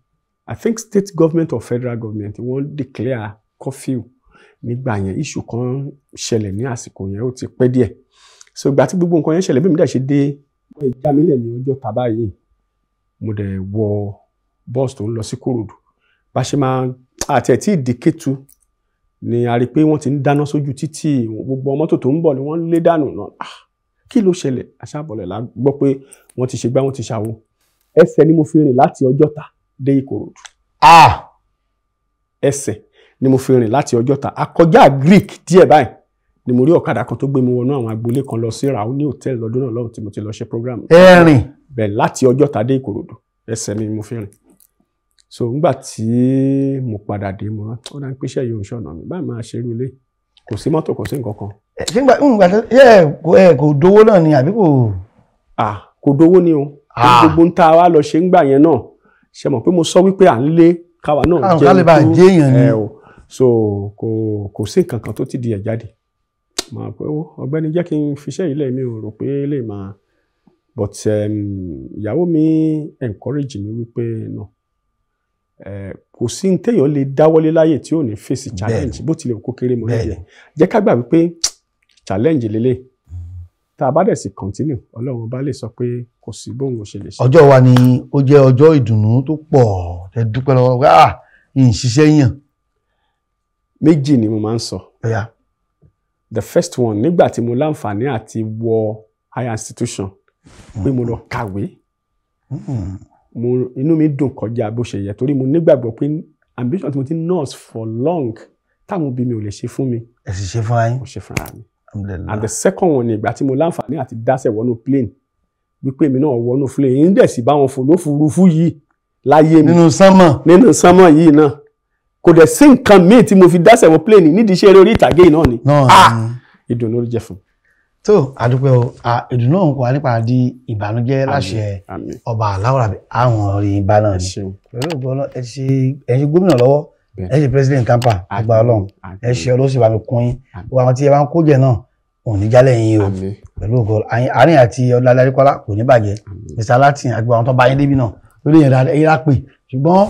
I think state government or federal government wọ́n declare curfew nígbà yẹn. Issue kan ṣẹlẹ̀ ní àsìkò yẹn, ó ti pẹ́ díẹ̀. So ìgbà tí gbogbo nǹkan yẹn ṣẹlẹ̀, bí mi dẹ̀ ṣe dé, wọ́n já mi lẹ̀ ní ọjọ́ tàbá yìí, mo dẹ̀ wọ bọ́ọ̀sì tó ń lọ sí Kòròdú. Bá ṣe máa àti ẹ̀ tí ì dìkẹ́tu ni a rí i pé wọ́n ti ń dáná sójú títì, gbogbo mọ́tò tó ń bọ̀ ni wọ́n ń lé dànù náà. Kí ló ṣẹlẹ̀? Aṣábọ̀lẹ̀ la gbọ́ pé wọ́n ti ṣe gbá, wọ́n ti ṣàwo. Ẹsẹ̀ ni mo fi rìn láti Ọjọ́ta dé Ìkòròdú. Ẹsẹ̀ ni mo fi rìn láti Ọjọ́ta. Akọjá Greek díẹ̀ báyìí ni mo rí ọ̀kadà kan tó gbé mi wọnú àwọn agboolé kan lọ sí Raoni Hotel lọ́dún náà lọ́hùn tí mo ti lọ ṣe program. Ẹ̀rìn. Bẹ́ẹ̀ láti Ọjọ́ta dé Ìkòròdú, ẹsẹ̀ mi mo fi rìn. So nígbà tí mo padà dé, mo rán ó dá ń pèsè yóò ṣọ̀nà mi báyìí máa ṣerú ilé, kò sí mọ́tò, kò sí nǹkan kan. Ṣé nígbà tó kò dówó náà ni àbí kò. Kò dówó ni o. Gbogbo ń ta wa lọ ṣe ń gbà yẹn náà, ṣe mọ̀ pé mo sọ wípé à ń lé káwa náà jẹ́ tó o. So kò sí nǹkan kan tó ti di ẹ̀ jáde. Màá pé ó ọ̀gbẹ́ni jẹ́ kí n fiṣẹ́ yìí lẹ̀, mi ò rò pé lè máa, but ìyàwó mi encourage mi wípé no, kò sí ní téèyàn lè dáwọ́lé láyè tí ò ní fèsì challenge, bó tilẹ̀ kó kéré mọ́ nídìí ẹ̀. Jẹ́ ká gbà wípé challenge lélẹ̀, tá a bá dẹ̀ sì continue, Ọlọ́run bá lè sọ pé kò sí bóun ò ṣe lè ṣe. Ọjọ́ wa ni ó jẹ́ ọjọ́ ìdùnnú tó pọ̀, ẹ dúpẹ́ lọ́wọ́ pé ah n ṣiṣẹ́ yàn. Méjì ni mo máa ń sọ. The first one, nígbà tí mo láǹfààní àti wọ higher institution, pé mo lọ kàwé, inú mi dùn kọjá bó ṣe yẹ, torí mo nígbàgbọ́ pé ambition tí mo ti nurse for long táwọn òbí mi ò lè ṣe fún mi. Ẹ sì ṣe fúnra yín. Mo ṣe fúnra mi. And the second one ni ìgbà tí mo láǹfààní àti dáṣẹ̀ wọnú plane, wípé èmi náà wọnú plane yìí ń dẹ̀ sí bá wọn fò lófurufú yìí láyé mi. Nínú sánmọ̀. Nínú sánmọ̀ yìí náà. Kò dẹ̀ sí nǹkan míì tí mo fi dáṣẹ̀ wọ plane nídìí iṣẹ́ eré orí ìtàgé yìí náà ni. Ìdùnnú ló jẹ́ fún mi. Tó àdúpẹ́ o, ìdùnnú ọ̀hún kò wá nípa di ìbànújẹ́ láṣẹ ọba aláwọ̀ àwọn orin ìbá náà ni. Pẹ̀lú ògbọ́n ẹ ṣe gómìnà lọ́wọ́, ẹ ṣe president tampa àgbà Ọlọ́run, ẹ ṣe ọlọ́sìn bá mi kún yín. Gbogbo àwọn tí ẹ bá ń kó jẹ náà òun ní jálẹ̀ yín o. Pẹ̀lú ògbọ́n àárín àti Ọlá Adékọ́lá kò ní bàjẹ́. Mr. Latin àti àwọn tó bá yín débi náà lórí yẹn dáadáa ẹ̀yìn lápè, ṣùgbọ́n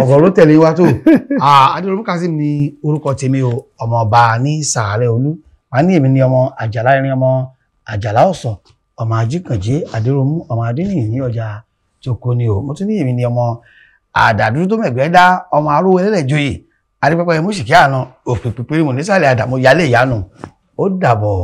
ọ̀gọ̀ ló tẹ̀lé wa tó. Adéròmú Kazeem ni orúkọ tèmi o, ọmọọba ní Sàárẹ̀ Olú. Màá ní èmi ní ọmọ Àjàlá irin, ọmọ Àjàlá ọ̀sán, ọmọ Ajíkànjé Adéròmú, ọmọ Adéníyì ní ọjà Tókó ni o. Mo tún ní èmi ní ọmọ Àdàdúró tó mẹ̀gbẹ́ dá, ọmọ arówó ẹlẹ́lẹ́jọyè adépẹ́pẹ́ mùsìkí àná òpè pípéré mọ̀ nísàlẹ̀ àdàmú yálé ìyanu. Ó dàbọ̀.